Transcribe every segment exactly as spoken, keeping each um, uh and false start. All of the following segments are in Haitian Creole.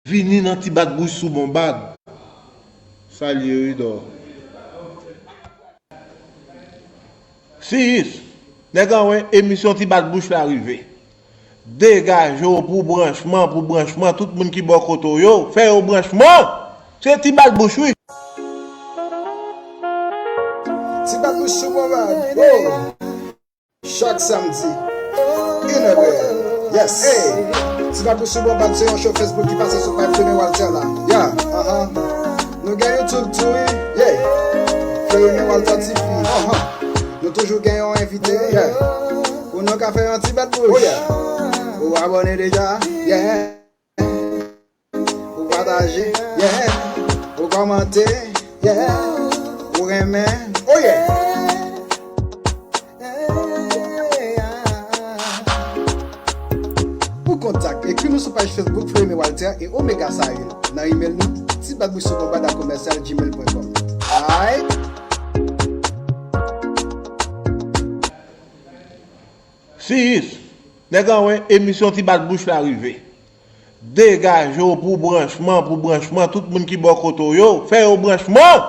Vini nan Ti Bat Bouch sou Bonbad. Salye Ridò. Siyis, nèg an wè emisyon Ti Bat Bouch la rive. Degaje w pou branchman, pou branchman, tout moun ki bò kote w yo, fè yo branchman. Se Ti Bat Bouch, wi. Ti Bat Bouch sou Bonbad. Oh. Chak samdi, inè dèyè. Yes. Hey. Ti Bat Bouch sou Bonbad se yon show Facebook ki pase sou paj Flemen Walter la. Yeah. Uh-huh. Nou gen YouTube tou, wi. Yeah. Flemen Walter T V. Uh-huh. Nou toujou gen yon envite. Yeah. Pou nou ka fè yon ti bat bouch. Oh, yeah. Ou abòne deja? Yeah. Ou pataje, yeah. Ou kòmante, yeah. Ou renmen, oh yeah. Pou kontak, ekri nou sou paj Facebook Flemen Walter e Omega Sahil. Nan email nou, ti bat bouch sou konbada komèsyal gmail pwen kòm. Alright? Siyis, nèg an wè emisyon Ti Bat Bouch la rive. Degaje w pou branchman, pou branchman, tout moun ki bò kote w yo, fè yo branchman.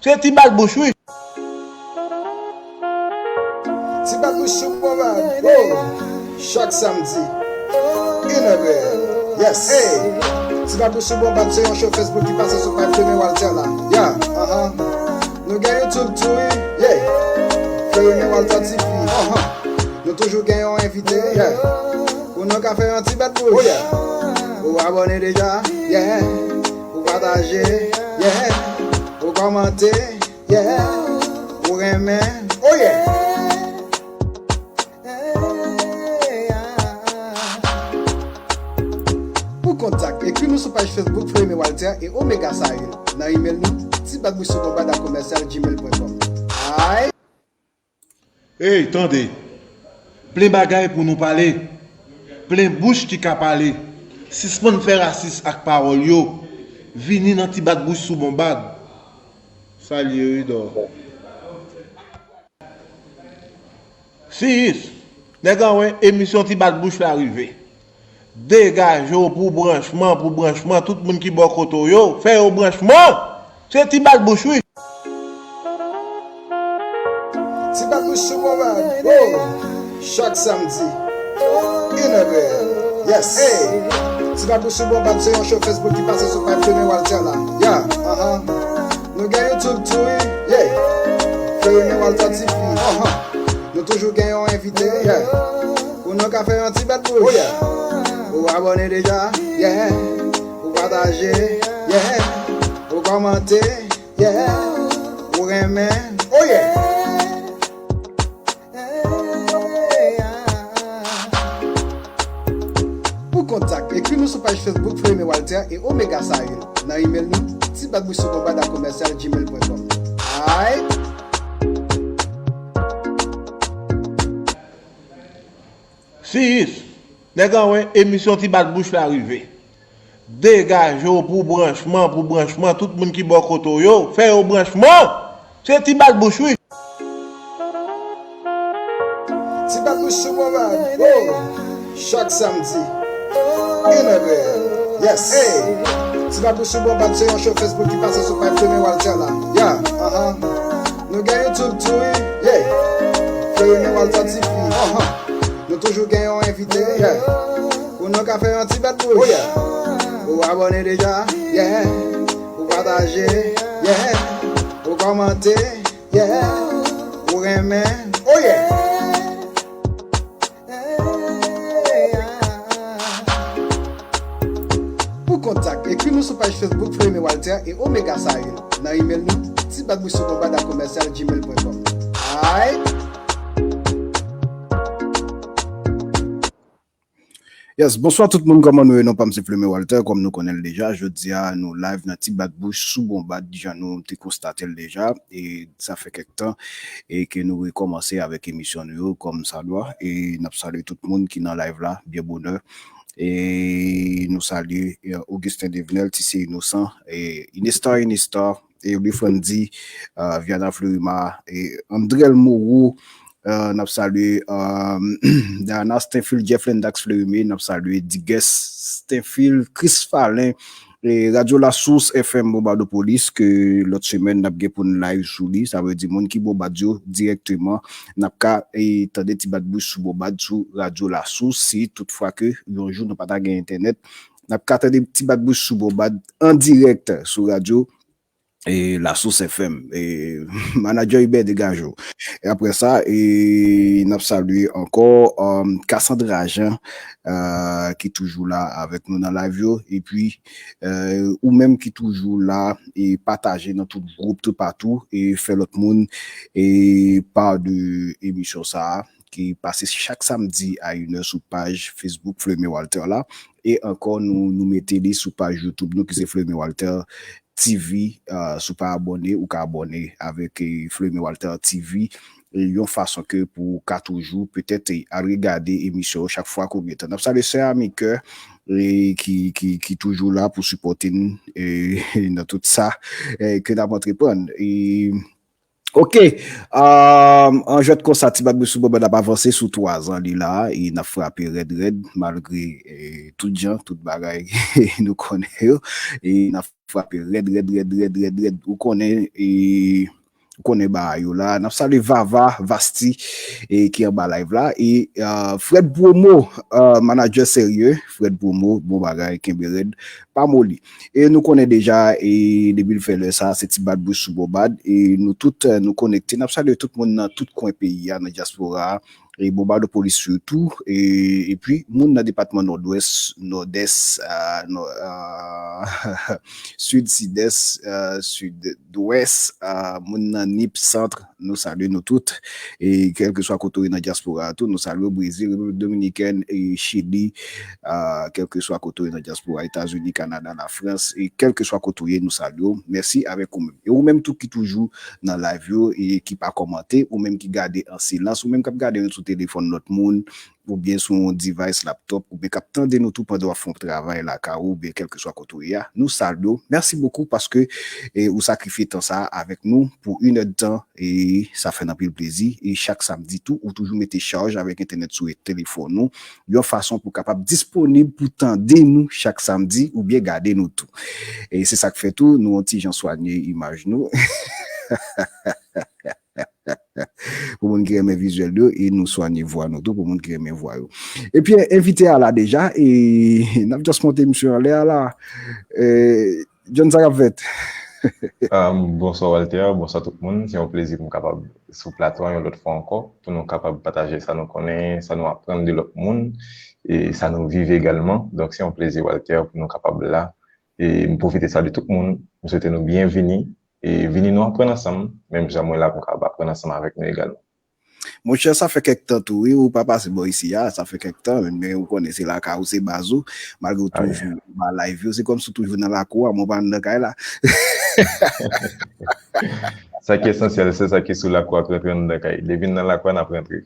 Se Ti Bat Bouch, wi. Ti Bat Bouch sou Bonbad. Oh. Chak samdi, inè dèyè. Yes. Hey. Ti Bat Bouch sou Bonbad se yon show Facebook ki pase sou paj Flemen Walter la. Yeah. Uh-huh. Nou gen YouTube tou, wi. Yeah. Flemen Walter T V. Uh-huh. Nou toujou gen yon envite, yeah. Pou nou ka fè yon ti bat bouch. Oh, yeah. Ou abòne deja? Yeah. Ou pataje? Yeah. Ou kòmante? Yeah. Ou renmen? Oh, yeah. Pou kontak, ekri nou sou paj Facebook Flemen Walter e Omega Sahil. Nan email nou, ti bat bouch sou konbada komèsyal gmail pwen kòm. Alright? Ey, tande! Plen bagay pou nou pale. Plen bouch ki ka pale. Sispann fè rasis ak pawòl yo. Vini nan Ti Bat Bouch sou Bonbad. Salye Ridò. Siyis, nèg an wè emisyon Ti Bat Bouch la rive. Degaje w pou branchman, pou branchman, tout moun ki bò kote w yo, fè yo branchman. Se Ti Bat Bouch, wi. Ti Bat Bouch sou Bonbad. Oh. Chak samdi, inè dèyè. Yes. Hey. Ti Bat Bouch sou Bonbad se yon show Facebook ki pase sou paj Flemen Walter la. Yeah. Uh-huh. Nou gen YouTube tou, wi. Yeah. Flemen Walter T V. Uh-huh. Nou toujou gen yon envite, yeah. Pou nou ka fè yon ti bat bouch. Oh, yeah. Ou abòne deja? Yeah. Ou pataje? Yeah. Ou kòmante? Yeah. Ou renmen? Oh, yeah. Pou kontak, ekri nou sou paj Facebook Flemen Walter e Omega Sahil. Nan email nou, ti bat bouch sou konbada komèsyal gmail pwen kòm. Alright? Siyis, nèg an wè emisyon Ti Bat Bouch la rive. Degaje w pou branchman, pou branchman, tout moun ki bò kote w yo, fè yo branchman. Se Ti Bat Bouch, wi. Ti Bat Bouch sou Bonbad. Oh. Chak samdi, inè dèyè. Yes. Hey. Ti Bat Bouch sou Bonbad se yon show Facebook ki pase sou paj Flemen Walter la. Yeah. Uh-huh. Nou gen YouTube tou, wi. Yeah. Flemen Walter T V. Uh-huh. Nou toujou gen yon envite, yeah. Pou nou ka fè yon ti bat bouch. Oh, yeah. Ou abòne deja? Yeah. Ou pataje? Yeah. Ou kòmante? Yeah. Ou renmen? Oh, yeah. Pou kontak, ekri nou sou paj Facebook Flemen Walter e Omega Sahil. Nan email nou, ti bat bouch sou konbada komèsyal gmail pwen kòm. Alright? Yes, bonswa tout moun, kòman nou ye? Non pa m se Flemen Walter, kòm nou konnen l deja. Jodi a, nou live nan Ti Bat Bouch sou Bonbad, jan nou te konstate l deja. E sa fè kèk tan e ke nou rekòmanse avèk emisyon nou yo kòm sa dwa. E n ap salye tout moun ki nan live la, byen bonè. E nou salye, e, Augustin Devenel, Ti Se Inosan, e Inestar, Inestar, e Louis Frandy, e, Viana Fleurimar, e Andrel Moreau, Euh, n ap salye euh, Dana Stenfil, Jeff Lendax Fleurime, n ap salye Diges Stenfil, Chris Falen, e Radyo Lasous F M Bonbadopolis, ke lòt semèn n ap gen pou n live sou li. Sa vle di moun ki Bonbad yo dirèkteman, n ap ka e, tande ti bat bouch sou Bonbad sou Radyo Lasous, si toutfwa ke yon jou nou pa ta gen entènèt, n ap ka tande ti bat bouch sou Bonbad an dirèk sou radyo e Lasous F M. E, manadjè Hubert, degaje w. E apre sa, e, n ap salye ankò um, Cassandra Jean, uh, ki toujou la avèk nou nan live yo. Epi, uh, ou menm ki toujou la e pataje nan tout gwoup, tout patou, e fè lòt moun e pa de emisyon sa a ki pase chak samdi a inè sou paj Facebook Fleurime Walter la. E ankò, nou, nou mete li sou paj YouTube nou ki se Fleurime Walter T V. Uh, si w pa abòne, ou ka abòne avèk eh, Fleurime Walter T V. Yon fason ke pou w ka toujou petèt eh, al regade emisyon yo chak fwa ke w gen tan. N ap salye sè Ami Kè eh, ki, ki, ki toujou la pou sipòte n eh, nan tout sa eh, ke n ap antreprann. E Ok. Um, an jwèt konsa, ti bat bouch sou Bonbad ap avanse sou twazan li la, e n ap frape rèd rèd, malgre eh, tout jan, tout bagay nou konnen yo, e n ap frape rèd rèd rèd rèd rèd rèd. Ou konnen, e, ou konnen bagay yo la. N ap salye Vava, Vasti, e, ki anba live la, e uh, Fred Promo, uh, manadjè serye, Fred Promo, bon bagay, kenbe rèd, pa moli. E nou konnen deja, e depi l fè lè sa, se ti bat bouch sou Bonbad. E nou tout, eh, nou konekte. N ap salye tout moun nan tout kwen peyi a, nan dyaspora a. E Bonbadopolis sitou. E, epi, moun nan depatman Nòdwès, Nòdès, ah, nò, ah, Sid, Sidès, ah, Sidwès, ah, moun nan Nip, Sant, nou salye nou tout. E kèlkeswa kote w ye nan dyaspora a tou, nou salye w, Brezil, Repiblik Dominikèn, e Chili, ah, kèlkeswa kote w ye nan dyaspora, Etazini, Kanada, Lafrans, e kèlkeswa kote w ye, nou salye w. Mèsi avèk ou menm. E ou menm tou ki toujou nan live yo, e ki pa kòmante, ou menm ki gade an silans, ou menm k ap gade nou sou telefòn lòt moun, oubyen sou yon device laptop, oubyen k ap tande nou tou pandan w ap fè yon travay lakay ou, oubyen kèlkeswa kote w ye a, nou salye w. Mèsi bokou paske eh, ou sakrifye tan sa a avèk nou pou inèdtan, e sa fè n anpil plezi. E chak samdi tou, ou toujou mete chaj avèk entènèt sou telefòn ou, yon fason pou kapab disponib pou tande nou chak samdi oubyen gade nou tou. E se sa k fè tou, nou yon ti jan swanye imaj nou. Pou moun ki renmen vizyèl yo, e nou swanye vwa nou tou pou moun ki renmen vwa yo. Epi, envite a la deja, e n ap just monte misye anlè a la. E, John, sa k ap fèt? Um, bonswa Walter, bonswa tout moun. Se yon plezi pou m kapab sou plato a yon lòt fwa ankò, pou nou kapab pataje sa nou konnen, sa nou aprann de lòt moun, e sa nou viv egalman. Donk, se yon plezi, Walter, pou nou kapab la. E m pwofite salye tout moun. M swete nou byenvini. E vini nou aprann ansanm, menm jan mwen la pou m kapab aprann ansanm avèk nou egalman. Monchè, sa fè kèk tan tou, wi, ou pa pase bò isi a, sa fè kèk tan, men ou konnen se lakay ou, se baz ou, malgre ou toujou ba live yo, se kòmsi ou toujou nan lakou a, men ou pa anndan kay la. Sa ki esansyèl, se sa ki sou lakou a k rantre anndan kay. Depi n nan lakou a, n ap rantre.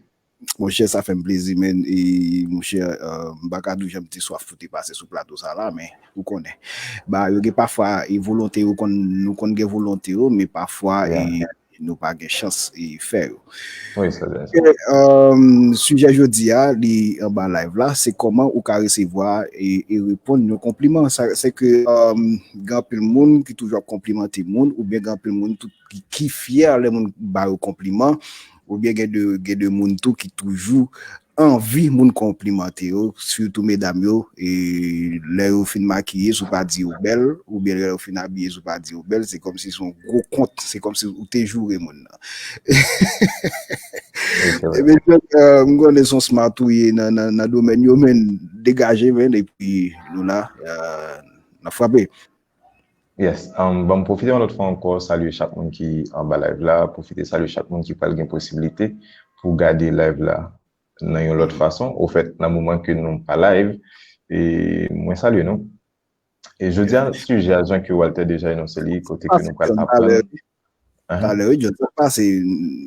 Monchè, sa fè m plezi, men, e, monchè, euh, m pa ka di w jan m te swaf pou te pase sou plato sa la, men ou konnen. Ba, yo gen pafwa, e volonte yo konn, nou konn gen volonte yo, men pafwa, e, nou pa gen chans e fè yo. Wi, sa byen sa. E, um, sijè jodi a, li anba live la, se kòman ou ka resevwa e, e reponn yon konpliman. Sa, se ke, um, gen anpil moun ki toujou ap konplimante moun, oubyen gen anpil moun tou ki, ki fyè lè moun ba yo konpliman, oubyen gen de, gen de moun tou ki toujou anvi moun konplimante yo, sitou medam yo, e lè yo fin makiye, si w pa di yo bèl, oubyen lè yo fin abiye, si w pa di yo bèl, se kòmsi se yon gwo kont, se kòmsi ou te joure moun nan. Ebyen, euh, m konnen se yon smart ou ye nan, nan, nan domèn yo, men degaje, men, epi nou la, euh, n ap frape. Yes, um, ban m pwofite yon lòt fwa ankò, salye chak moun ki anba live la, pwofite salye chak moun ki pral gen posiblite pou gade live la nan yon lòt fason. Ofèt, nan moman ke nou pa live, e mwen salye nou. E jodi a, sijè a, jan ke Walter deja enonse li, kote ke nou pral aprann. Talè, wi, John, sa pase,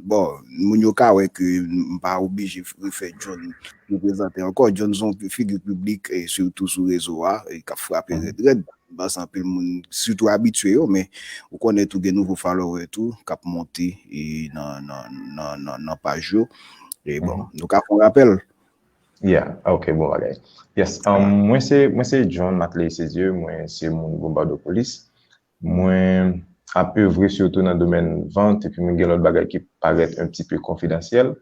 bon, moun yo ka wè ke m pa oblije refè John reprezante ankò. John se yon figi piblik, e sitou sou rezo a, e k ap frape rèd rèd. M panse anpil moun, sitou abitye yo, men ou konnen tou gen nouvo follower tou k ap monte e nan, nan, nan, nan, nan paj yo. E bon, nou ka fè yon rapèl. Yeah, ok, bon bagay. Yes, um, mwen se mwen se John Mately Cedieux, mwen se moun Bombardopolis. Mwen ap evre sitou nan domèn vant, epi mwen gen lòt bagay ki parèt un petit peu konfidansyèl.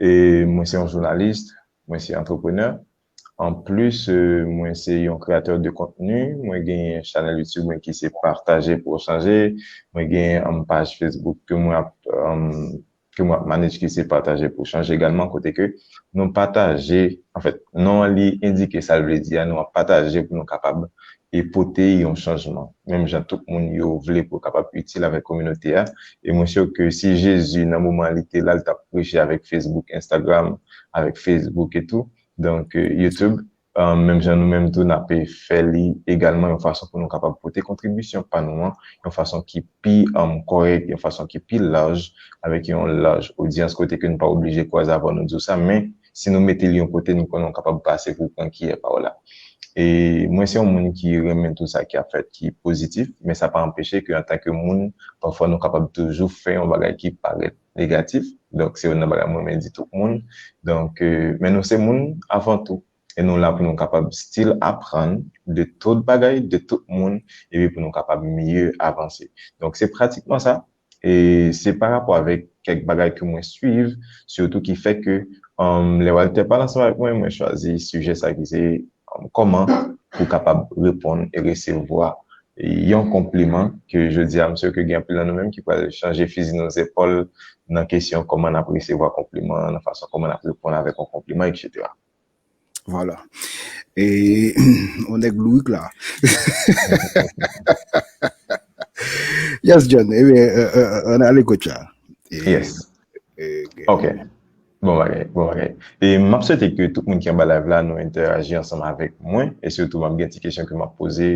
E mwen se yon jounalis, mwen se antreprenè. Anplis, euh, mwen se yon kreyatè de kontni. Mwen gen chanèl YouTube mwen ki se Pataje pou Chanje. Mwen gen um, paj Facebook ke mwen ap um, ke mwen ap manage ki se Pataje pou Chanje egalman, kote ke nou pataje, anfèt, non an li endike sa l vle di a, nou ap pataje pou nou kapab e pote yon chanjman. Menm jan tout moun yo vle pou kapab itil avèk kominote a. E mwen si ke si Jezi nan moman li te la, li t ap preche avèk Facebook, Instagram, avèk Facebook e tou, donk euh, YouTube, um, menm jan nou menm tou n ap fè li egalman yon fason pou nou kapab pote kontribisyon pa nou an, yon fason ki pi um, kòrèk, yon fason ki pi laj, avèk yon laj odyans kote ke nou pa oblije kwaze avè w nou di w sa, men si nou mete li yon kote, nou konnen w kapab pase pou pran kiyè pa w la. E mwen se yon moun ki renmen tout sa ki ap fèt, ki pozitif, men sa pa anpeche ke antanke moun, pafwa nou kapab toujou fè yon bagay ki parèt negatif. Donk, se youn nan bagay mwen renmen di tout moun. Donk, euh, men nou se moun avan tou. E nou la pou nou kapab still aprann de tout bagay, de tout moun, epi pou nou kapab miye avanse. Donk, se pratikman sa. E se pa rapò avèk kèk bagay ke mwen swiv, sitou ki fè ke um, lè Walter pale ansanm avèk mwen, mwen chwazi sijè sa ki se um, kòman pou kapab reponn e resevwa yon konpliman ke jodi a msye ke gen anpil nan nou menm ki pral chanje fizi nou zepòl nan kesyon kòman n ap resevwa konpliman, nan fason kòman n ap reponn avèk yon konpliman, etsetera. Vwala. E yon nèg lourik la. Yes, John. Ebyen, ann ale kòtcha. Yes. Ok. Bon bagay, bon bagay. E m ap swete ke tout moun ki anba live la, nou entèyaji ansanm avèk mwen. E sitou, m ap gen ti kesyon ke m ap poze.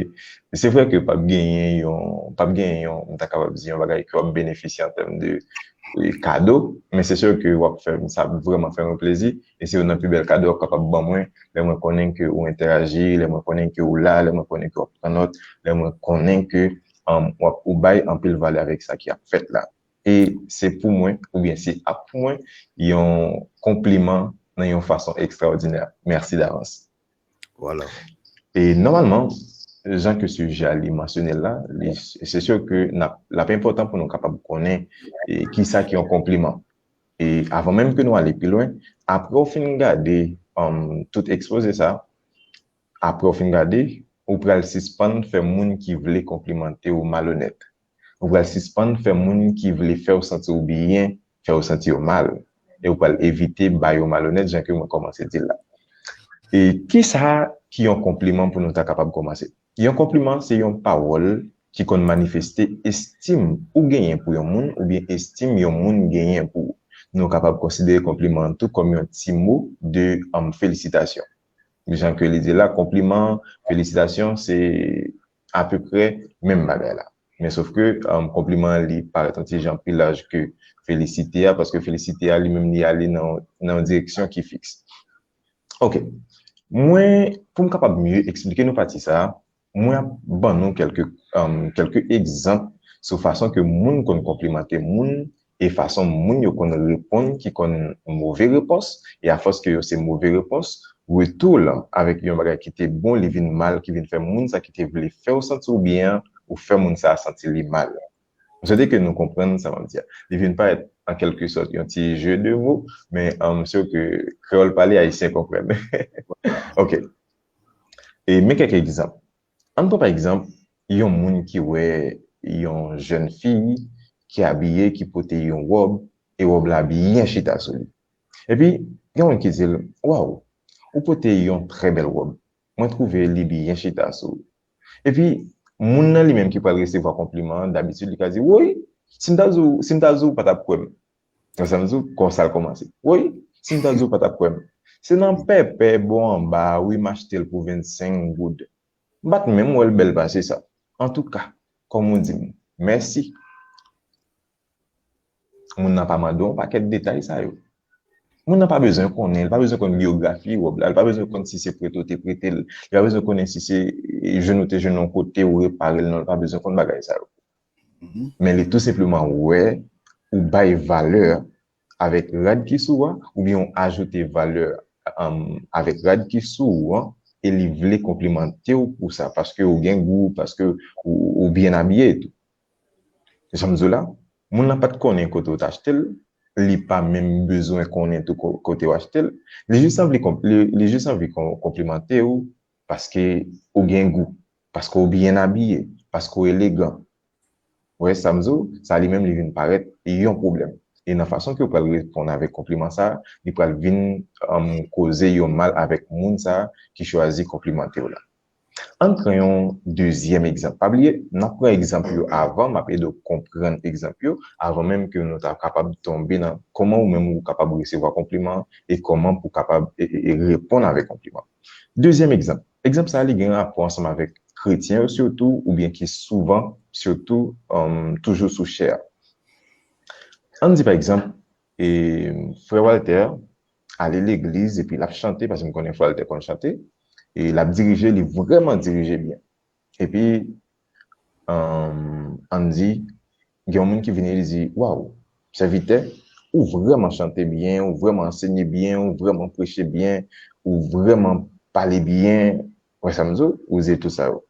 Se vre ke p ap genyen yon, p ap genyen yon, m ta kapab di yon bagay ke w ap benefisye an tèm de e, kado, men se si ke w ap fè m, sa ap vrèman fè mwen plezi. E se youn nan pi bèl kado w ap kapab ban mwen, lè mwen konnen ke ou entèyaji, lè mwen konnen ke ou la, lè mwen konnen ke w ap pran nòt, lè mwen konnen ke um, w ap ou bay anpil valè avèk sa ki ap fèt la. E se pou mwen, oubyen se ap pou mwen, yon konpliman nan yon fason ekstraòdinè. Mèsi davans. Vwala. E nòmalman, jan ke sijè a li mansyone l la, li, se si ke n ap, l ap enpòtan pou nou kapab konnen e, kisa ki yon konpliman. E avan menm ke nou ale pi lwen, apre w fin gade um, tout ekspoze sa, apre w fin gade, ou pral sispann fè moun ki vle konplimante w malonèt. Ou pral sispann fè moun ki vle fè w santi w byen, fè w santi yo mal. E ou pral evite ba yo malonèt, jan ke mwen kòmanse di l la. E kisa ki yon konpliman pou nou ta kapab kòmanse? Yon konpliman se yon pawòl ki konn manifeste estim ou genyen pou yon moun oubyen estim yon moun genyen pou ou. Nou kapab konsidere konpliman an tou kòm yon ti mo de um, felisitasyon. Jan ke li di la, konpliman, felisitasyon, se apeprè menm bagay la. Men sof ke um, konpliman an li parèt yon ti jan pi laj ke felisite a, paske felisite a li menm li ale nan, nan yon direksyon ki fiks. Ok. Mwen, pou m kapab mye eksplike nou pati sa a, mwen ap ban nou kèlke, um, kèlke egzanp sou fason ke moun konn konplimante moun e fason moun yo konn reponn ki konn move repons, e afòs ke yo se move repons, retou l avèk yon bagay ki te bon, li vin mal, ki vin fè moun sa ki te vle fè w santi w byen an, ou fè moun sa a santi li mal. M swete ke nou konprann sa m ap di a. Li vin parèt an kèlke sòt yon ti jeu de mots, men um, m si ke kreyòl pale, ayisyen konprann. Ok. E men kèk egzanp. Ann pran pa egzanp, yon moun ki wè yon jèn fi ki abiye, ki pote yon wòb, e wòb la byen chita sou li. Epi, gen moun ki di l, waw, ou pote yon trè bèl wòb. Mwen twouve li byen chita sou ou. Epi, moun nan li menm ki pral resevwa konpliman an, dabitid, li ka di, woy, si m ta di w, si m ta di w, ou pa t ap kwè m. Nan sa m di w, konsa l kòmanse. Woy, si m ta di w, ou pa t ap kwè m. Se nan pèpè bò anba a, wi, m achte l pou vennsenk goud. M pa t menm wè l bèl pase sa. Antouka, kòm ou di m, mèsi. Moun nan pa mande w yon pakèt detay sa yo. Moun nan pa bezwen konnen, li pa bezwen konn biyografi wòb la, li pa bezwen konn si se prete w te prete l, li pa bezwen konnen si se jwenn ou te jwenn yon kote ou repare l, non, li pa bezwen konn bagay sa yo. Men li tou senpleman wè ou bay valè avèk rad ki sou ou a, oubyen ou ajoute valè, um, avèk rad ki sou ou an, e li vle konplimante w pou sa, paske ou gen gou, paske ou, ou byen abiye etou. Jan m di w la, moun nan pa t konnen kote w t achte l, li pa menm bezwen konnen tou ko-, kote w achte l. Li jis anvi konp-, li, li jis anvi kon-, konplimante w paske ou gen gou, paske ou byen abiye, paske ou elegan. Ou wè sa m di w? Sa li menm li vin parèt yon pwoblèm. E nan fason ke w pral reponn avèk konpliman sa, li pral vin, um, koze yon mal avèk moun sa ki chwazi konplimante w la. Ann pran yon dezyèm egzanp. Pa bliye, n ap pran egzanp yo avan, m ap ede w konprann egzanp yo, avan menm ke nou ta kapab tonbe nan kòman ou menm ou kapab resevwa konpliman e kòman pou kapab e, e, e reponn avèk konpliman. Dezyèm egzanp. Egzanp sa a, li gen rapò ansanm avèk kretyen yo sitou, oubyen ki souvan, sitou, um, toujou sou chè a. Ann di, pa egzanp, e, frè Walter ale legliz epi l ap chante, paske m konnen frè Walter konn chante, e l ap dirije, li vrèman dirije byen. Epi, um, ann di, gen yon moun ki vini, li di, "Waw, sèvitè, ou vrèman chante byen, ou vrèman ansenye byen, ou vrèman preche byen, ou vrèman pale byen." Wè sa m di w? Ou di tout sa yo.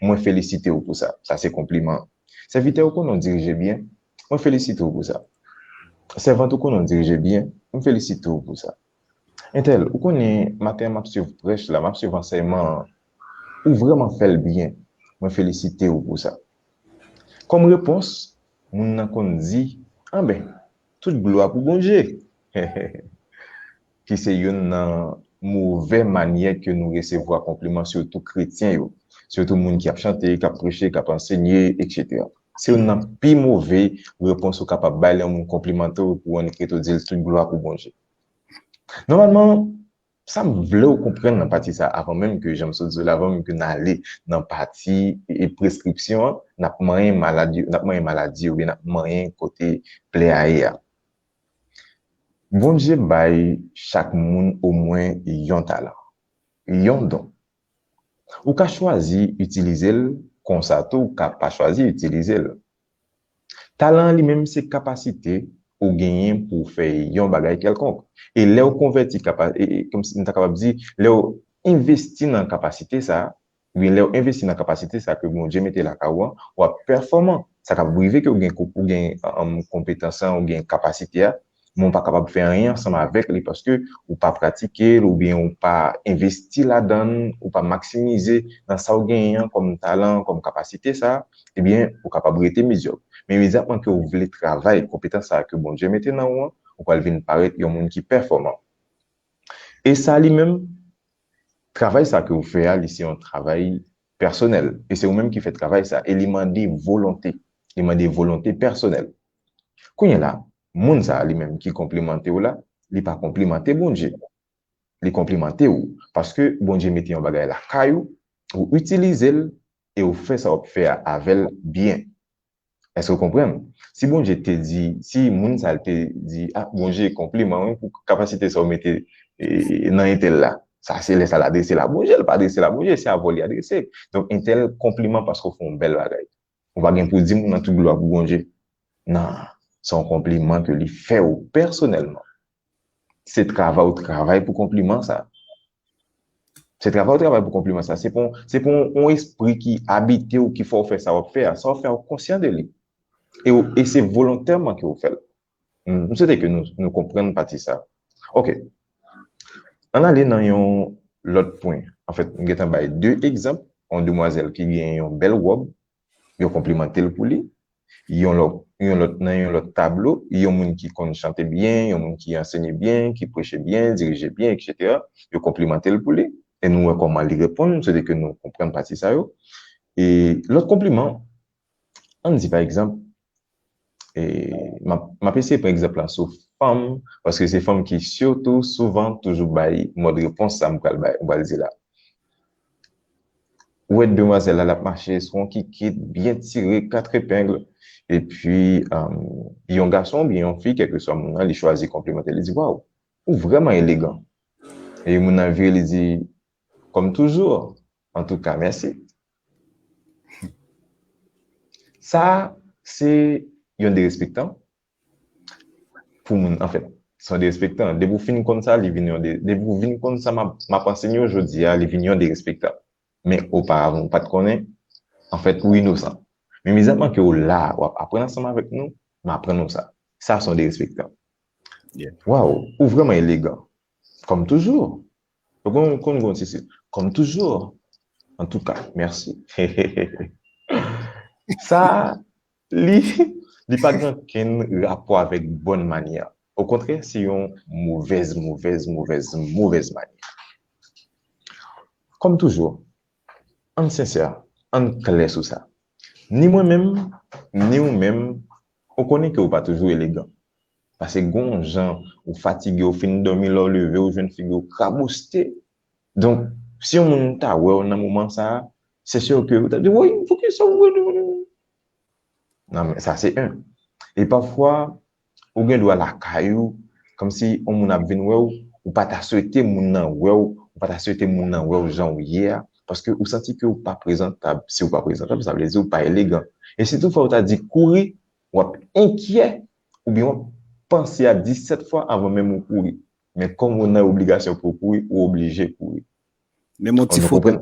Mwen felisite w pou sa. Sa se konpliman. Sèvitè, ou konnen w dirije byen. Mwen felisite w pou sa. Sèvant, ou konnen w dirije byen. Mwen felisite w pou sa. Entèl, ou konnen maten an m ap swiv prèch la, m ap swiv ansèyman an. Ou vrèman fè l byen. Mwen felisite w pou sa. Kòm repons, moun nan konn di, "Anben, tout glwa pou Bondye." Ki se youn nan movè manyè ke nou resevwa konpliman, sitou kretyen yo. Sitou moun ki ap chante, k ap preche, k ap ansenye, etsetera. Se youn nan pi move repons ou kapab bay lè yon moun konplimante w pou annik rete w di l tout glwa pou Bondye. Nòmalman, sa m vle w konprann nan pati sa a, avan menm ke jan m sot di w la, avan menm ke n ale nan pati e, e preskripsyon an, n ap manyen maladi, n ap manyen maladi oubyen n ap manyen kote plè a ye a. Bondye bay chak moun omwen yon talan, yon don. Ou ka chwazi itilize l, konsa tou ou ka pa chwazi itilize l. Talan an li menm se kapasite ou genyen pou w fè yon bagay kèlkonk. E lè w konvèti kapa-, e, e, kòmsi m ta kapab di, lè w envesti nan kapasite sa a, oubyen lè w envesti nan kapasite sa a ke Bondye mete lakay ou an, w ap pèfòman. Sa ka rive ke w gen, ou gen, um, konpetans lan, ou gen kapasite a, men w pa kapab fè anyen ansanm avèk li paske ou pa pratike l oubyen ou pa envesti ladan l, ou pa maksimize nan sa w genyen an kòm talan, kòm kapasite sa a, ebyen, ou kapab rete medyòk. Men imedyatman ke w vle travay konpetans sa a ke Bondye mete nan ou an, ou pral vin parèt yon moun ki pèfòman. E sa li menm, travay sa ke w fè a, li se yon travay pèsonèl. E se ou menm ki fè travay sa. E li mande volonte. Li mande volonte pèsonèl. Kounye a la, moun sa a li menm ki konplimante w la, li pa konplimante Bondye. Li konplimante w. Paske Bondye mete yon bagay lakay ou, ou itilize l, e ou fè sa w ap fè a avè l byen. Èske w konprann? Si Bondye te di, si moun sa a te di, "Ah, Bondye, konpliman wi pou kapasite sa w mete, e, nan entèl la." Sa se lè sa l adrese l a Bondye, l pa adrese l a Bondye, se avè w li adrese. Donk, entèl, konpliman paske w fè yon bèl bagay. Ou pa gen pou di moun nan tout glwa pou Bondye. Non, se yon konpliman ke li fè w pèsonèlman. Se travay ou travay pou konpliman sa. Se travay ou travay pou konpliman sa. Se pou, se pou yon espri ki abite w ki fè w fè sa w ap fè a. Sa w ap fè a, ou konsyan de li. E, w- e se volontèman ke w fè l. M, m swete ke nou, nou konprann pati sa. Ok. Ann ale nan yon lòt pwen. Anfèt, m gentan bay de egzanp. Yon demwazèl ki gen yon bèl wòb, yo konplimante l pou li. Yon lòt, yon lòt, nan yon lòt tablo, yon moun ki konn chante byen, yon moun ki ansenye byen, ki preche byen, dirije byen, etsetera. Yo konplimante l pou li. E nou wè kòman li reponn, m swete ke nou konprann pati sa yo. E lòt konpliman, ann di pa egzanp, e m ap, m ap eseye pran egzanp la sou fanm, paske se fanm ki sitou souvan toujou bay mòd repons sa m pral bay, m pral di la. Ou wè demwazèl la, l ap mache sou yon kikit, byen tire, kat epeng. Epi, um, yon gason oubyen yon fi, kèlkeswa moun nan, li chwazi konplimante l, li di, "Waw, ou vrèman elegan." E moun nan vire, li di, "Comme toujours, en tout cas, merci." Sa, se yon derespektan. pou moun, anfèt, se yon derespektan. Depi w fin konn sa, li vin yon de, depi w vin konn sa m ap, m ap anseye w jodi a, li vin yon derespektan. Men oparavan, ou pa t konnen, anfèt, ou inosan. Men mizèman ke w la, w ap aprann ansanm avèk nou, m aprann ou sa. Sa se yon derespektan. Waw, ou vrèman elegan. Kòm toujou. Ou konn, konn, konn, si, si. Kòm toujou. Antouka, mèsi. Sa, li, li pa gen okenn rapò avèk bòn manyè. Okontrè, se yon movèz, movèz, movèz, movèz manyè. Kòm toujou, ann sensè, ann klè sou sa. Ni mwen menm, ni ou menm, ou konnen ke ou pa toujou elegan. Paske gon jan ou fatige, ou fin dòmi, lè w leve, ou jwenn figi w krabouste. Donk, si yon moun ta wè w nan moman sa a, se si ke ou ta di, woy, poukisa w wè nou? Non, men sa se yon. E pafwa, ou gen dwa lakay ou, kòmsi yon moun ap vin wè w, ou pa ta swete moun nan wè w, ou pa ta swete moun nan wè w jan w ye a, paske ou santi ke ou pa prezantab. Si ou pa prezantab, sa vle di ou pa elegan. E si toutfwa ou ta di kouri, w ap enkyè, oubyen w ap panse a disèt fwa avan menm ou kouri. Men kòm ou nan obligasyon pou w kouri, ou oblije kouri. Menm yon ti foto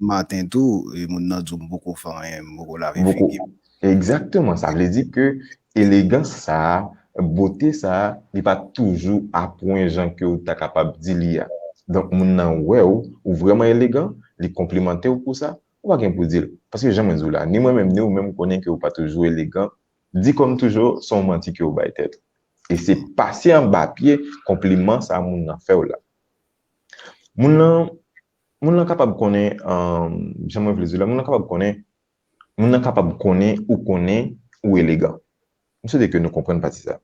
maten tou, e moun nan di w, "M poko fè anyen, m poko lave figi m." Egzakteman, sa vle di ke elegans sa a, bote sa a, li pa toujou a pwen jan ke ou ta kapab di li a. Donk, moun nan wè w, ou vrèman elegan, li konplimante w pou sa, ou pa gen pou di l. Paske jan mwen di w la, ni mwen menm, ni ou menm konnen ke ou pa toujou elegan. Di kòm toujou, se yon manti ke ou bay tèt ou. E se pase anba pye konpliman sa moun nan fè w la. Moun nan, moun nan kapab konnen, jan mwen vle di w la, moun nan kapab konnen, moun nan kapab konnen ou konnen ou elegan. M swete ke nou konprann pati sa.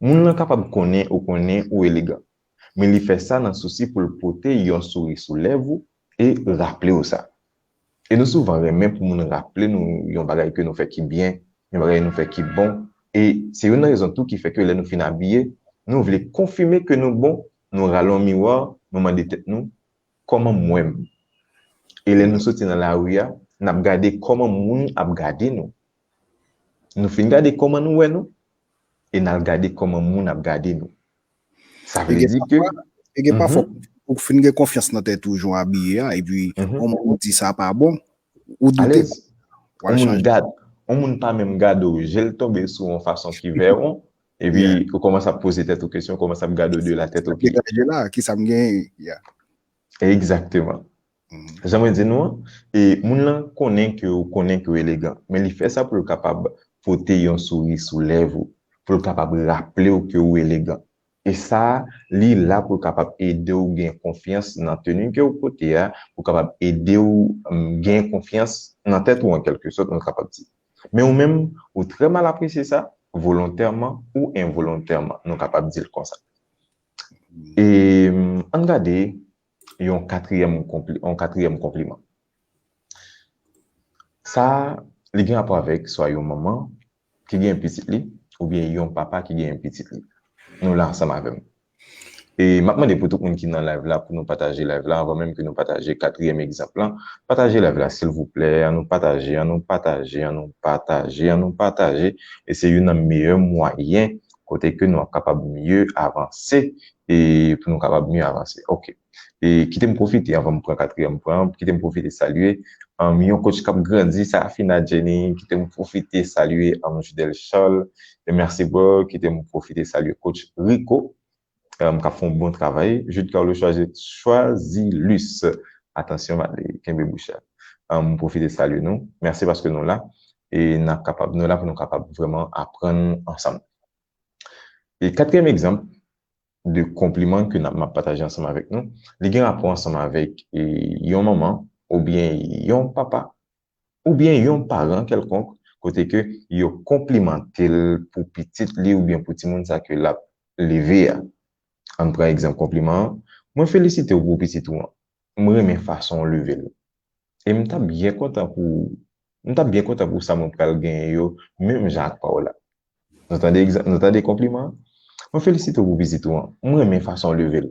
Moun nan kapab konnen ou konnen ou elegan. Men li fè sa nan sousi pou l pote yon souri sou lèv ou e raple w sa. E nou souvan renmen pou moun raple nou yon bagay ke nou fè ki byen, yon bagay nou fè ki bon. E se youn nan rezon tou ki fè ke lè nou fin abiye, nou vle konfime ke nou bon, nou rale yon miwa, nou mande tèt nou, kòman m wè m? E lè nou soti nan lari a, n ap gade kòman moun ap gade nou. Nou fin gade kòman nou wè nou, e n al gade kòman moun ap gade nou. Sa vle di ke. E gen pafwa, ou fin gen konfyans nan tèt ou jan w abiye a, epi yon moun di sa pa bon, ou doute. Yon moun gad, yon moun pa menm gade w, je l tonbe sou yon fason ki vèwon, epi ou kòmanse ap poze tèt ou kesyon, ou kòmanse ap gade w de la tèt o pye. Ki sa m genyen? Egzakteman. Jan mwen di nou an, e moun lan konnen ke ou konnen ke w elegan, men li fè sa pou l kapab pote yon souri sou lèv ou, pou l kapab raple w ke ou elegan. E sa, li la pou l kapab ede w gen konfyans nan teni ke w pote a, pou kapab ede w gen konfyans nan tèt ou an kèlke sòt, nou kapab di. Men ou menm, ou trè mal apresye sa, volontèman ou envolontèman, nou kapab di l konsa. E ann gade yon katriyèm konpli, yon katriyèm konpliman. Sa, li gen rapò avèk swa yon manman ki gen pitit li, oubyen yon papa ki gen pitit li. Nou la ansanm avè m. E m ap mande pou tout moun ki nan live la pou nou pataje live la anvan menm ke nou pataje katriyèm egzanp lan. Pataje live la silvouplè, ann nou pataje, ann nou pataje, ann nou pataje, ann nou pataje. E se youn nan meyè mwayen kote ke nou ap kapab mye avanse e pou nou kapab mye avanse. Ok. E kite m pwofite anvan m pran katriyèm pwen an, kite m pwofite salye yon coach k ap grandi, Sarafina Jenny, kite m pwofite salye Judel Charles, e mèsi bro, kite m pwofite salye coach Rico, k ap fè yon bon travay, Jude Carlo Choisilus, atansyon, kenbe bouch la. M pwofite salye nou, mèsi paske nou la, e n ap kapab, nou la pou nou kapab vrèman aprann ansanm. E katriyèm egzanp de konpliman ke m ap pataje ansanm avèk nou, li gen rapò ansanm avèk yon manman oubyen yon papa oubyen yon paran kèlkonk kote ke yo konplimante l pou pitit li oubyen pou timoun sa ke l ap leve a. Ann pran egzanp konpliman an, mwen felisite w pou pitit ou an. M renmen fason w leve l. E m t ap byen kontan pou, m t ap byen kontan pou sa mwen pral genyen yo, menm jan ak pa w la. Nou tande egzanp, nou tande konpliman an? Mwen felisite w pou pitit ou an. M renmen fason w leve l.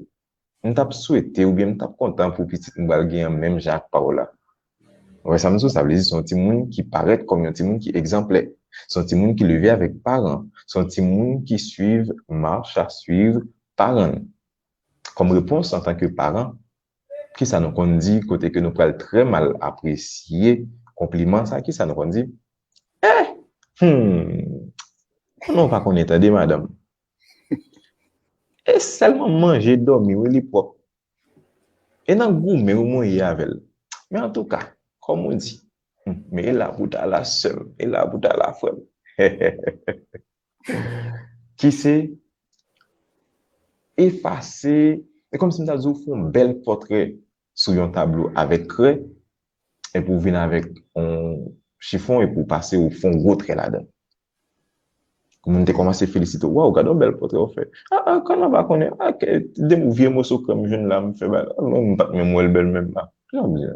M t ap swete oubyen m t ap kontan pou pitit m pral genyen menm jan ak pa w la. Ou wè sa m di w, sa vle di se yon timoun ki parèt kòm yon timoun ki egzanplè. Se yon timoun ki leve avèk paran. Se yon timoun ki swiv mach a swiv paran l. Kòm repons, antanke paran, kisa nou konn di kote ke nou pral trè mal apresye konpliman sa? Kisa nou konn di? Eh! Hmm! Konnen w pa konnen tande, madanm. E sèlman manje, dòmi, wi, li pwòp. E nan goumen wi mwen ye avè l. Men antouka, kòm ou di, hmm, men e la pou ta la, sè m, e la pou ta la, frè m. Ki se efase, e kòmsi m ta di w fè yon bèl pòtrè sou yon tablo avèk krè, epi w vin avèk yon chifon, epi w pase, w fè yon gwo trè ladan. Moun te kòmanse felisite w, waw, gade yon bèl pòtrè w fè. Ah, ah, kòman w pa konnen? Ah, ke, de vye moso krè m jwenn la, m fè bagay. Ah, mwen, m pa t menm wè l bèl menm la. Jan m di,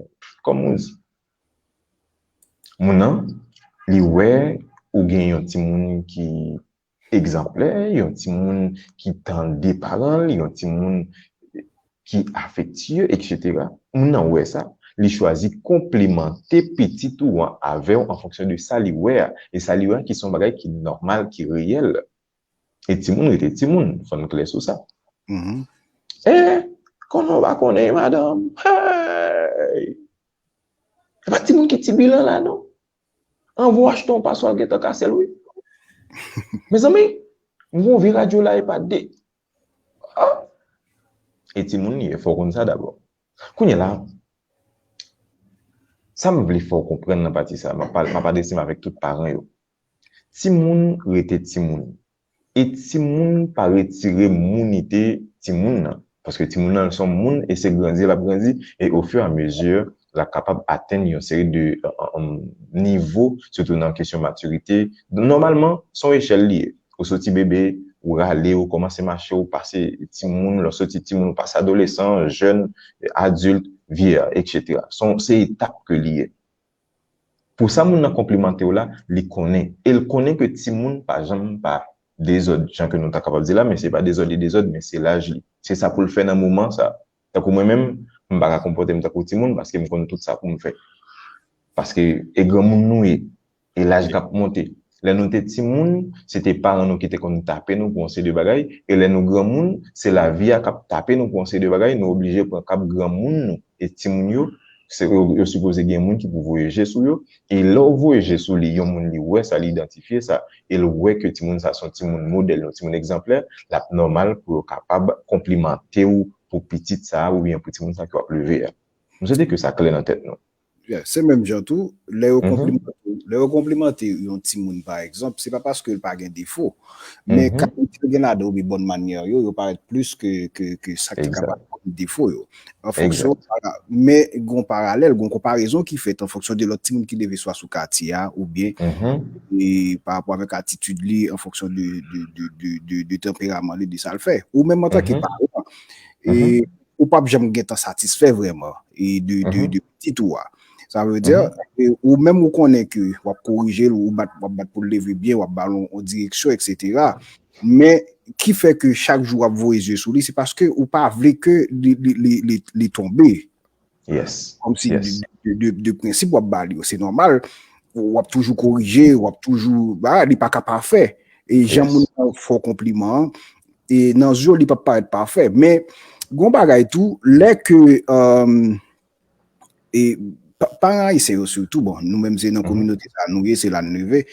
kòm ou di. Moun nan, li wè ou gen yon timoun ki egzanplè, yon timoun ki tande paran l, yon timoun ki afektye, etsetera. Moun nan wè sa, li chwazi konplimante pitit ou an avè w an fonksyon de sa li wè a. E sa li wè a ki se yon bagay ki nòmal, ki reyèl. E timoun rete timoun, fò n klè sou sa. Mhm. E, konnen w pa konnen, madanm. Hey! E pa timoun ki ti bilan la, non. Anvan w achte yon paswa, l gentan kase l, wi. Mezanmi, m gon vye radyo la, e pa de. Ah! E timoun li ye, fò w konn sa dabò. Kounye a la, sa m vle fè w konprann nan pati sa, m ap pale, m ap adrese m avèk tout paran yo. Timoun rete timoun. E timoun pa retire mounite timoun nan. Paske timoun nan, se yon moun e se grandi l ap grandi. E au fur et à mesure, l ap kapab atenn yon seri de, euh, euh, nivo, sitou nan kesyon matirite. Nòmalman, se yon echèl li ye. Ou soti bebe, ou rale, ou kòmanse mache, ou pase timoun, lè w soti timoun, ou pase adolesan, jèn, adilt, vye, etsetera. Se yon, se etap ke li ye. Pou sa moun nan konplimante w la, li konnen. E l konnen ke timoun pa janm pa dezòd, jan ke nou ta kapab di la, men se pa dezòd li dezòd, men se laj li. Se sa pou l fè nan moman sa. Tankou mwen menm, m pa ka konpòte m tankou timoun paske m konn tout sa pou m fè. Paske e granmoun nou ye, e laj k ap monte. Lè nou te timoun, se te paran nou ki te konn tape nou pou yon seri de bagay, e lè nou granmoun, se lavi a k ap tape nou pou yon seri de bagay, nou oblije pran kap granmoun nou. E timoun yo, se, yo, yo sipoze gen moun ki pou voye je sou yo, e lè w voye je sou li, yon moun li wè sa, li idantifye sa, e l wè ke timoun sa se yon timoun modèl, yon timoun egzanplè, l ap nòmal pou yo kapab konplimante w pou pitit sa a oubyen pou timoun sa a ke w ap leve a. M swete ke sa klè nan tèt nou. Yeah, se menm jan tou, lè yo konplimante, lè yo konplimante yon timoun, pa egzanp, se pa paske l pa gen defo, men kalite l gen ladan oubyen bòn manyè yo, yo parèt plis ke, ke, ke sa ki kapab kòm defo yo. An fonksyon, para-, men gon paralèl, gon konparezon ki fèt an fonksyon de lòt timoun ki leve swa sou katye a, oubyen e pa rapò avèk atitid li, an fonksyon de, de, de, de, de, de tanperaman li, de sa l fè. Ou menm antanke paran, e ou p ap janm gentan satisfè vrèman e de, de, de pitit ou a. Sa vle di, e ou menm ou konnen ke w ap korije l, ou bat, w ap bat pou l leve byen, w ap ba l yon, yon direksyon, etsetera. Men ki fè ke chak jou w ap voye zye sou li, se paske ou pa vle ke li, li, li, li, li tonbe. Yes. Kòmsi de, de, de, de prensip w ap ba li yo. Se nòmal, w ap toujou korije, w ap toujou, ba, li pa ka pafè. E jan moun nan fè w konpliman an, e nan zye w, li p ap parèt pafè. Men, gon bagay tou, lè ke, um, e, pa-, paran ayisyen yo sitou, bon, nou menm se nan kominote sa nou ye, se la n leve.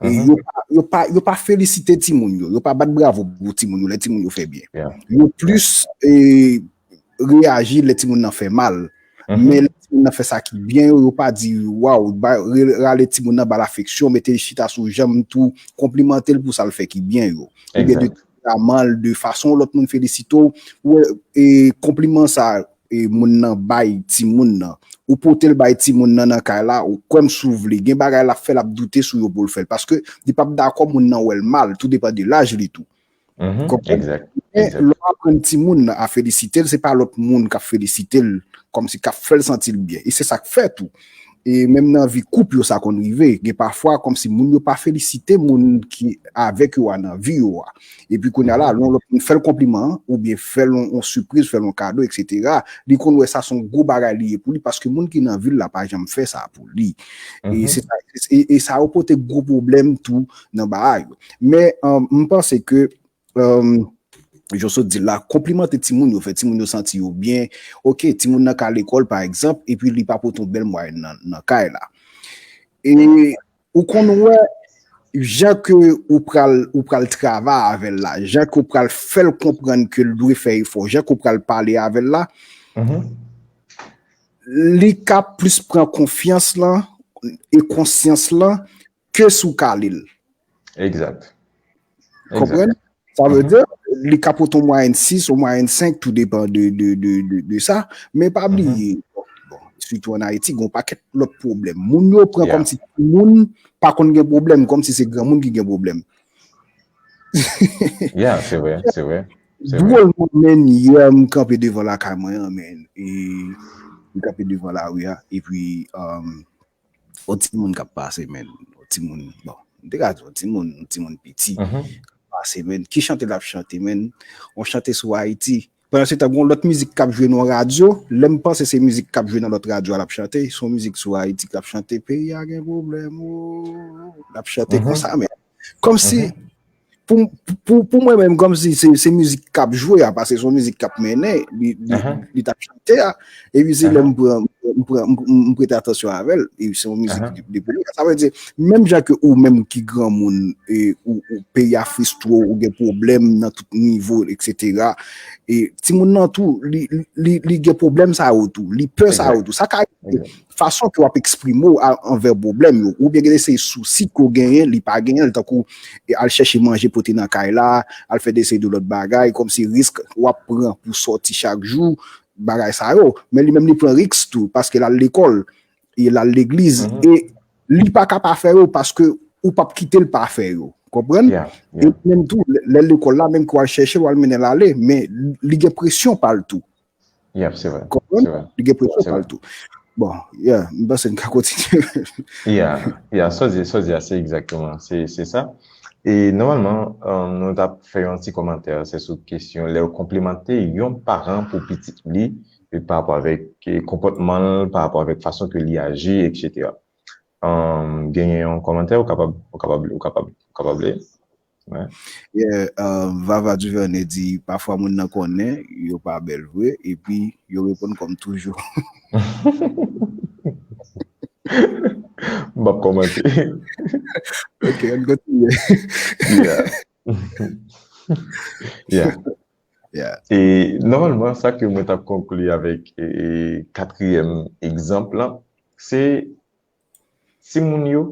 E yo pa, yo pa, yo pa felisite timoun yo, yo pa bat bravo pou timoun yo, lè timoun yo fè byen. Yo plis, e, reyaji lè timoun nan fè mal. Men lè timoun nan fè sa ki byen yo, yo pa di, waw, ba, re-, rale timoun nan, ba l afeksyon, mete l chita sou janm tou, konplimante l pou sa l fè ki byen yo. Oubyen de tanperaman l, de fason lòt moun felisite w, ou wè, e konpliman sa, e moun nan bay timoun nan. Ou pote l bay timoun nan nan kay la, ou kwè m si w vle. Gen bagay l ap fè, l ap doute sou yo pou l fè l. Paske li p ap dakò moun nan wè l mal, tou depann de laj li tou. Konprann? Men lè w aprann timoun nan a felisite l, se pa lòt moun k ap felisite l, kòmsi k ap fè l santi l byen. E se sa k fè tou. E menm nan vi koup yo, sa konn rive. Gen pafwa kòmsi moun yo pa felisite moun ki avèk yo a nan vi yo a. Epi kounye a la, lè yon lòt moun fè l konpliman an, oubyen fè l yon, yon sipriz, fè l yon kado, etsetera, li konn wè sa se yon gwo bagay li ye pou li, paske moun ki nan vi l la pa janm fè sa pou li. E se sa, e, e sa yo pote gwo pwoblèm tou nan bagay yo. Men, um, m panse ke, um, jan w sot di l la, konplimante timoun yo, fè timoun yo santi yo byen. Oke, timoun nan ka lekòl, pa egzanp, epi li pa pote yon bèl mwayèn nan, nan kay la. E ou konn wè, jan ke ou pral, ou pral travay avè l la, jan ke ou pral fè l konprann ke l dwe fè efò, jan ke ou pral pale avè l la, li ka plis pran konfyans lan e konsyans lan ke si w kale l. Egzat. Konprann? Sa vle di, li ka pote yon mwayèn sis, yon mwayèn senk, tou depan de, de, de, de, de sa. Men pa bliye, bon, bon, sitou ann Ayiti, gen yon pakèt lòt pwoblèm. Moun yo pran kòmsi moun pa konn gen pwoblèm, kòmsi se granmoun ki gen pwoblèm. Yeah, se vre, se vre. Dwòlman, men, yè, m kanpe devan lakay mwen an, men, e, m kanpe devan lari a, epi, um, yon timoun k ap pase, men, yon timoun, bon, m te ka di yon timoun, yon timoun piti, k ap pase, men, ki chante l ap chante, men, yon chante sou Ayiti. Pandan se tan, gen yon lòt mizik k ap jwe nan yon radyo, lè m panse se mizik k ap jwe nan lòt radyo a l ap chante, se yon mizik sou Ayiti k ap chante, peyi a gen pwoblèm, o, l ap chante konsa, men, kòmsi, pou, pou, pou mwen menm, kòmsi se, se mizik k ap jwe a, paske se yon mizik k ap mennen, li, li, li t ap chante a, epi se lè m pran, m pran, m, m, m prete atansyon avè l, e se yon mizik de, de peyi a. Sa vle di, menm jan ke ou menm ki granmoun, e ou, ou peyi a fristre w, ou gen pwoblèm nan tout nivo, etsetera. E timoun nan tou, li, li, li gen pwoblèm sa yo tou, li pè sa yo tou. Sa ka rive. Fason ke w ap eksprime w a, anvè pwoblèm yo, oubyen gen de seri sousi ke w genyen, li pa genyen l, tankou, e, al chèche manje pote nan kay la, al fè de seri de lòt bagay, kòmsi risk w ap pran pou sòti chak jou, bagay sa yo. Men li menm li pran risk tou, paske l al lekòl, e l al legliz, e li pa ka pa fè yo, paske ou p ap kite l pa fè yo. Konprann? E menm tou, lè, lè lekòl la, menm ke w al chèche, w al mennen l ale, men li gen presyon pa l tou. Yeah, se vre. Konprann? Li gen presyon pa l tou. Bon, yeah, m panse n ka kontinye. Yeah, yeah, sa w di, sa w di a, se egzakteman, se, se sa. E nòmalman, um, nou t ap fè yon ti kòmantè, se sou kesyon, lè yo konplimante yon paran pou pitit li, e pa rapò avèk, e, konpòtman l, pa rapò avèk fason ke li aji, etsetera. Um, genyen yon kòmantè, ou kapab, ou kapab, ou kapab, ou kapab li. Yeah, uh, Vava Duvernay di, pafwa moun nan konnen yo pa bèl vre, epi yo reponn kòm toujou. M p ap kòmante. Ok, ann kontinye. Yeah. Yeah. Yeah. E nòmalman, sa ke mwen t ap konkli avèk, e, katriyèm egzanp lan, se timoun yo,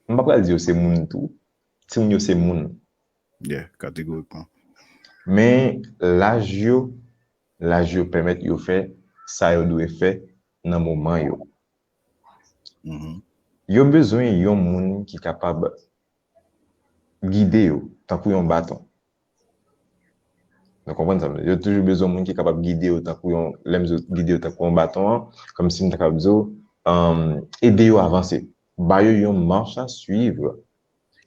m pa pral di yo se moun tou, timoun yo se moun. Yeah, kategorikman. Men laj yo, laj yo pèmèt yo fè sa yo dwe fè nan moman yo. Yo bezwen yon moun ki kapab gide yo tankou yon baton. Nou konprann sa m di? Yo toujou bezwen moun ki kapab gide yo tankou yon, lè m di gide yo tankou yon baton an, kòmsi m ta kapab di yo, um, ede yo avanse. Ba yo yon mach a swiv.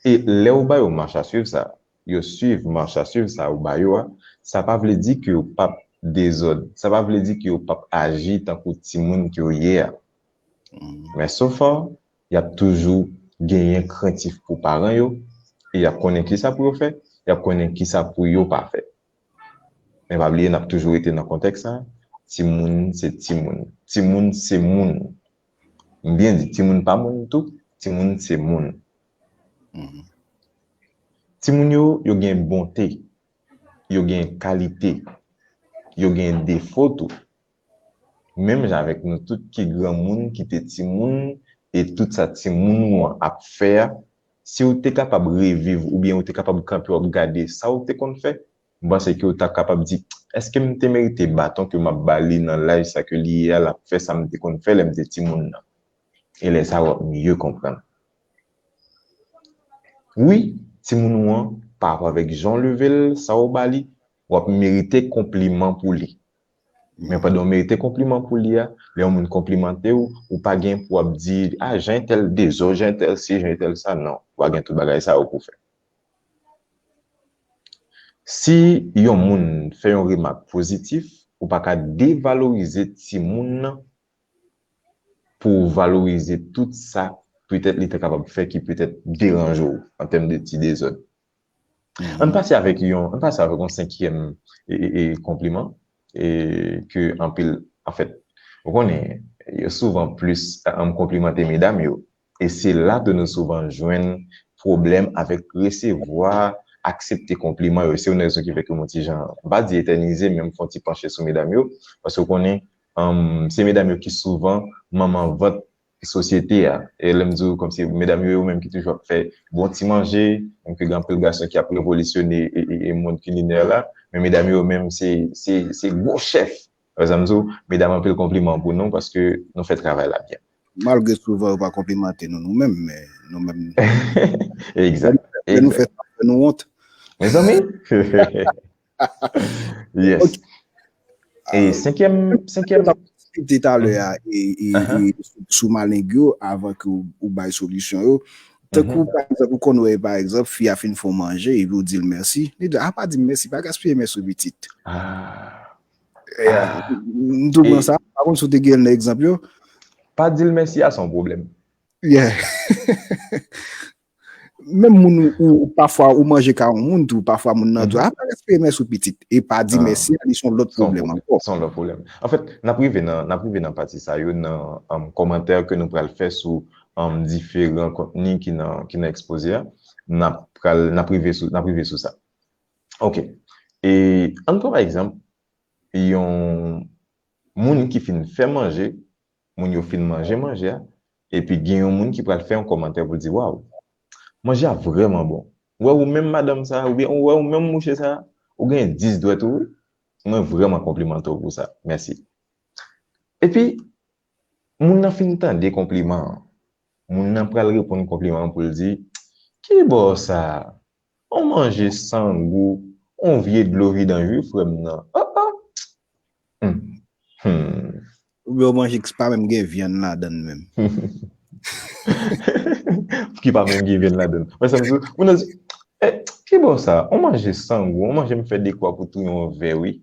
E lè ou ba yo mach a swiv sa, yo swiv mach a swiv sa ou ba yo a, sa pa vle di ke yo p ap dezòd. Sa pa vle di ke yo p ap aji tankou timoun ke yo ye a. Men so far, y ap toujou genyen krentif pou paran yo, e y ap konnen kisa pou yo fè, y ap konnen kisa pou yo pa fè. Men pa bliye, n ap toujou rete nan kontèks sa, timoun se timoun. Timoun se moun. M byen di, timoun pa moun tou, timoun se moun. Timoun yo, yo gen bonte, yo gen kalite, yo gen defo tou. Menm jan avèk nou tout ki granmoun, ki te timoun, e tout sa timoun ou an ap fè a, si w te kapab reviv oubyen ou te kapab kanpe w ap gade sa w te konn fè, m panse ke w ta kapab di, èske m te merite baton ke m ap ba li nan laj sa ke li ye a, l ap fè sa m te konn fè lè m te timoun nan? E lè sa a, w ap miye konprann. Wi, timoun ou an, pa rapò avèk jan w leve l, sa w ba li, w ap merite konpliman pou li. Men pandan w merite konpliman pou li a, lè yon moun konplimante w, ou pa gen pou w ap di, a, jan entèl dezòd, jan entèl si, jan entèl sa, non. Ou pa gen tout bagay sa yo pou w fè. Si yon moun fè yon remak pozitif, ou pa ka devalorize timoun nan pou w valorize tout sa petèt li ta kapab fè ki petèt deranje w an tèm de ti dezòd. Ann pase avèk yon, ann pase avèk yon senkyèm e, e, e, konpliman e, ke anpil, anfèt, ou konnen, yo souvan plis, um, konplimante medam yo. E se la tou nou souvan jwenn pwoblèm avèk resevwa, aksepte konpliman yo. Se youn nan rezon ki fè ke m yon ti jan, m pa di etènize, men m fè yon ti panche sou medam yo, paske w konnen, um, se medam yo ki souvan manman vant sosyete a. E lè m di w kòmsi medam yo, yo menm ki toujou ap fè bon ti manje, menm ke gen anpil gason ki ap revolisyone e, e, e mond kilinè la, men medam yo menm se, se, se gwo chèf. Wè sa m di w, medam, anpil konpliman pou nou paske nou fè travay la byen. Malgre souvan yo pa konplimante nou, nou menm, men nou menm, Egzak. Lè nou fè sa, nou fè nou wont. Mezanmi. Yes. E senkyèm, senkyèm. Te talè a, e, e, e sou, sou maleng yo, avan ke ou, ou bay solisyon yo. Tankou, pa egzanp, ou konn wè, pa egzanp, fi a fin fè w manje, epi ou di l mèsi. Li di, a, pa di m mèsi, pa gaspiye mèsi w pitit. Ah. Yeah. M tou pran sa, pa konn si w te gen nan egzanp yo. Pa di l mèsi a, se yon pwoblèm. Yeah. Menm moun ou, ou pafwa ou manje ka yon moun tou, pafwa moun nan tou, a, pa gaspiye mèsi w pitit. E pa di mèsi a, li se yon lòt pwoblèm ankò. Se yon lòt pwoblèm. Anfèt, n ap rive nan, n ap rive nan pati sa yo, nan, um, kòmantè ke nou pral fè sou, um, diferan kontni ki nan, ki nan ekspoze a. N ap pral, n ap rive sou, n ap rive sou sa. Ok. E ann pran pa egzanp, yon moun ki fin fè manje, moun yo fin manje manje a, epi gen yon moun ki pral fè yon kòmantè pou l di, waw, manje a vrèman bon. Ou wè ou menm madanm sa, oubyen ou wè ou menm mouche sa, ou gen dis dwèt ou, wi. Mwen vrèman konplimante w pou sa. Mèsi. Epi, moun nan fin tande konpliman an. Moun nan pral reponn konpliman an pou l di, ki bò sa? On manje san gou, on vye dlo vidanj wi, frè m nan. Oh, oh. Hmm. Hmm. Oubyen on manje ki pa menm gen vyann ladan l menm. Ki pa menm gen vyann ladan l. Wè sa m di, moun nan di, eh, ki bò sa? On manje san gou, on manje m fè dekwa pou touye yon vè wi.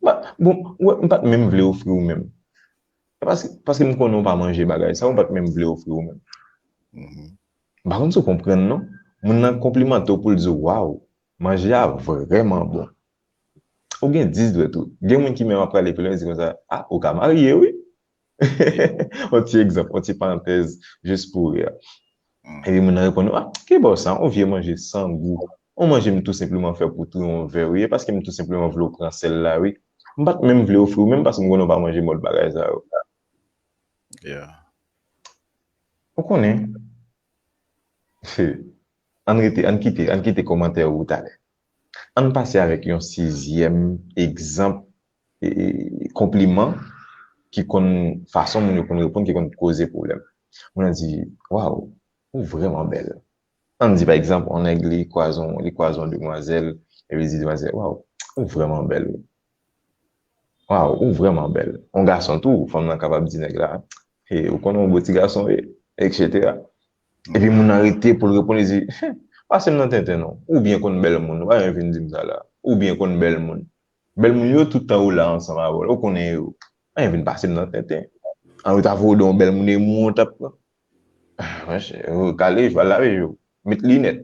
Ba, bon, wè, m pa t menm vle ofri w menm. Paske, paske m konnen w pa manje bagay sa, m pa t menm vle ofri w menm. M pa konn si w konprann non. Moun nan konplimante w pou l di w, waw, manje a vrèman bon. Ou gen dis dwèt ou. Gen moun ki menm ap prale pi lwen, di konsa, a, ou ka marye wi. On ti egzanp, on ti parantèz, jis pou rè. Epi moun nan reponn ou, a, ki bò sa, on vye manje san gou. On manje m tou senpleman fè pou touye yon vè wi, e paske m tou senpleman vle w pran sèl la wi. M pa t menm vle ofri w menm paske m konnen w pa manje mòd bagay sa yo. Yeah. Ou konnen, ann rete, ann kite, ann kite kòmantè yo pou talè. Ann pase avèk yon sizyèm egzanp e, e, konpliman ki konn, fason moun yo konn reponn ki konn koze pwoblèm. Moun nan di, waw, ou vrèman bèl. Ann di pa egzanp, yon nèg li kwaze yon, li kwaze yon demwazèl, epi li di demwazèl, waw, ou vrèman bèl wi. Waw, ou vrèman bèl. Yon gason tou, fanm nan kapab di nèg la, hey, ou konnen yon bo ti gason w ye, etsetera. Epi moun nan rete pou l reponn, li di, pase m nan tenten non. Ou byen konn bèl moun, ou pa janm vin di m sa la. Ou byen konn bèl moun. Bèl moun yo tout tan ou la ansanm avè w, ou konnen yo. Anyen vin pase m nan tenten. An ou ta voye w de yon bèl moun e mwen w t ap pran. Monchè, ou kale jou, al lave je w. Met linèt.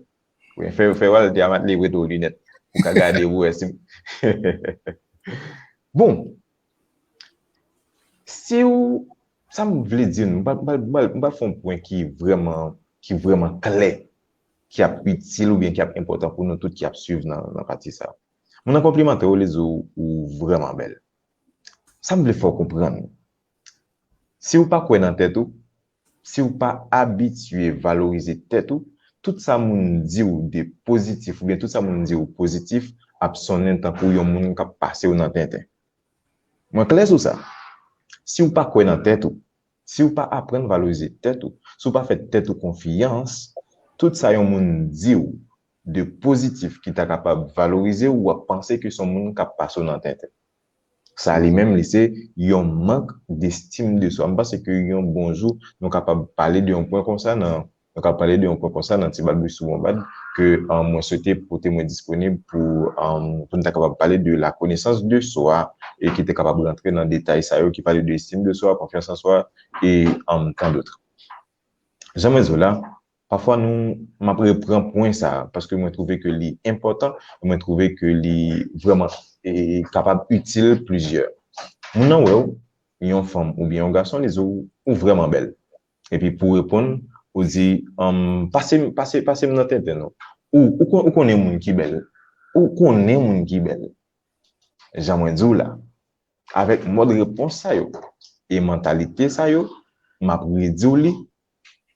Oubyen fè, fè w al te a matle prete w linèt. Ou ka gade pou wè si. Bon. Si w, sa m vle di nou, m pa, m pa, m pa, m pa fè yon pwen ki vrèman, ki vrèman klè, ki ap itil oubyen ki ap enpòtan pou nou tout ki ap swiv nan, nan pati sa. Moun nan konplimante w, li di w, ou vrèman bèl. Sa m vle fè w konprann, si w pa kwè nan tèt ou, si w pa abitye valorize tèt ou, tout sa moun di w de pozitif oubyen tout sa moun di w pozitif ap sonnen tankou yon moun k ap pase w nan tenten. Mwen klè sou sa. Si w pa kwè nan tèt ou, si w pa aprann valorize tèt ou, si w pa fè tèt ou konfyans, tout sa yon moun di w de pozitif ki ta kapab valorize w, w ap panse ke se yon moun k ap pase w nan tenten. Sa li menm, li se yon mank d'estime de soi. M panse ke yon bon jou, nou kapab pale de yon pwen konsa nan, nou kapab pale de yon pwen konsa nan Ti Badbri sou Bonbad, ke, um, mwen swete pou te mwen disponib pou, um, pou n ta kapab pale de la connaissance de soi, e ki te kapab rantre nan detay sa yo ki pale de estime de soi, konfyans an swa, e, um, tant d'autres. Jan mwen di w la, pafwa nou, m ap repran pwen sa a, paske mwen twouve ke li enpòtan, e mwen twouve ke li vrèman, e, kapab itil plizyè. Moun nan wè w, yon fanm oubyen yon gason, li di w, ou vrèman bèl. Epi pou reponn, ou di, um, pase, pase, pase m nan tenten non. Ou, ou, kon- ou konnen moun ki bèl. Ou konnen moun ki bèl. Jan mwen di w la, avèk mòd repons sa yo e mantalite sa yo, m ap redi w li.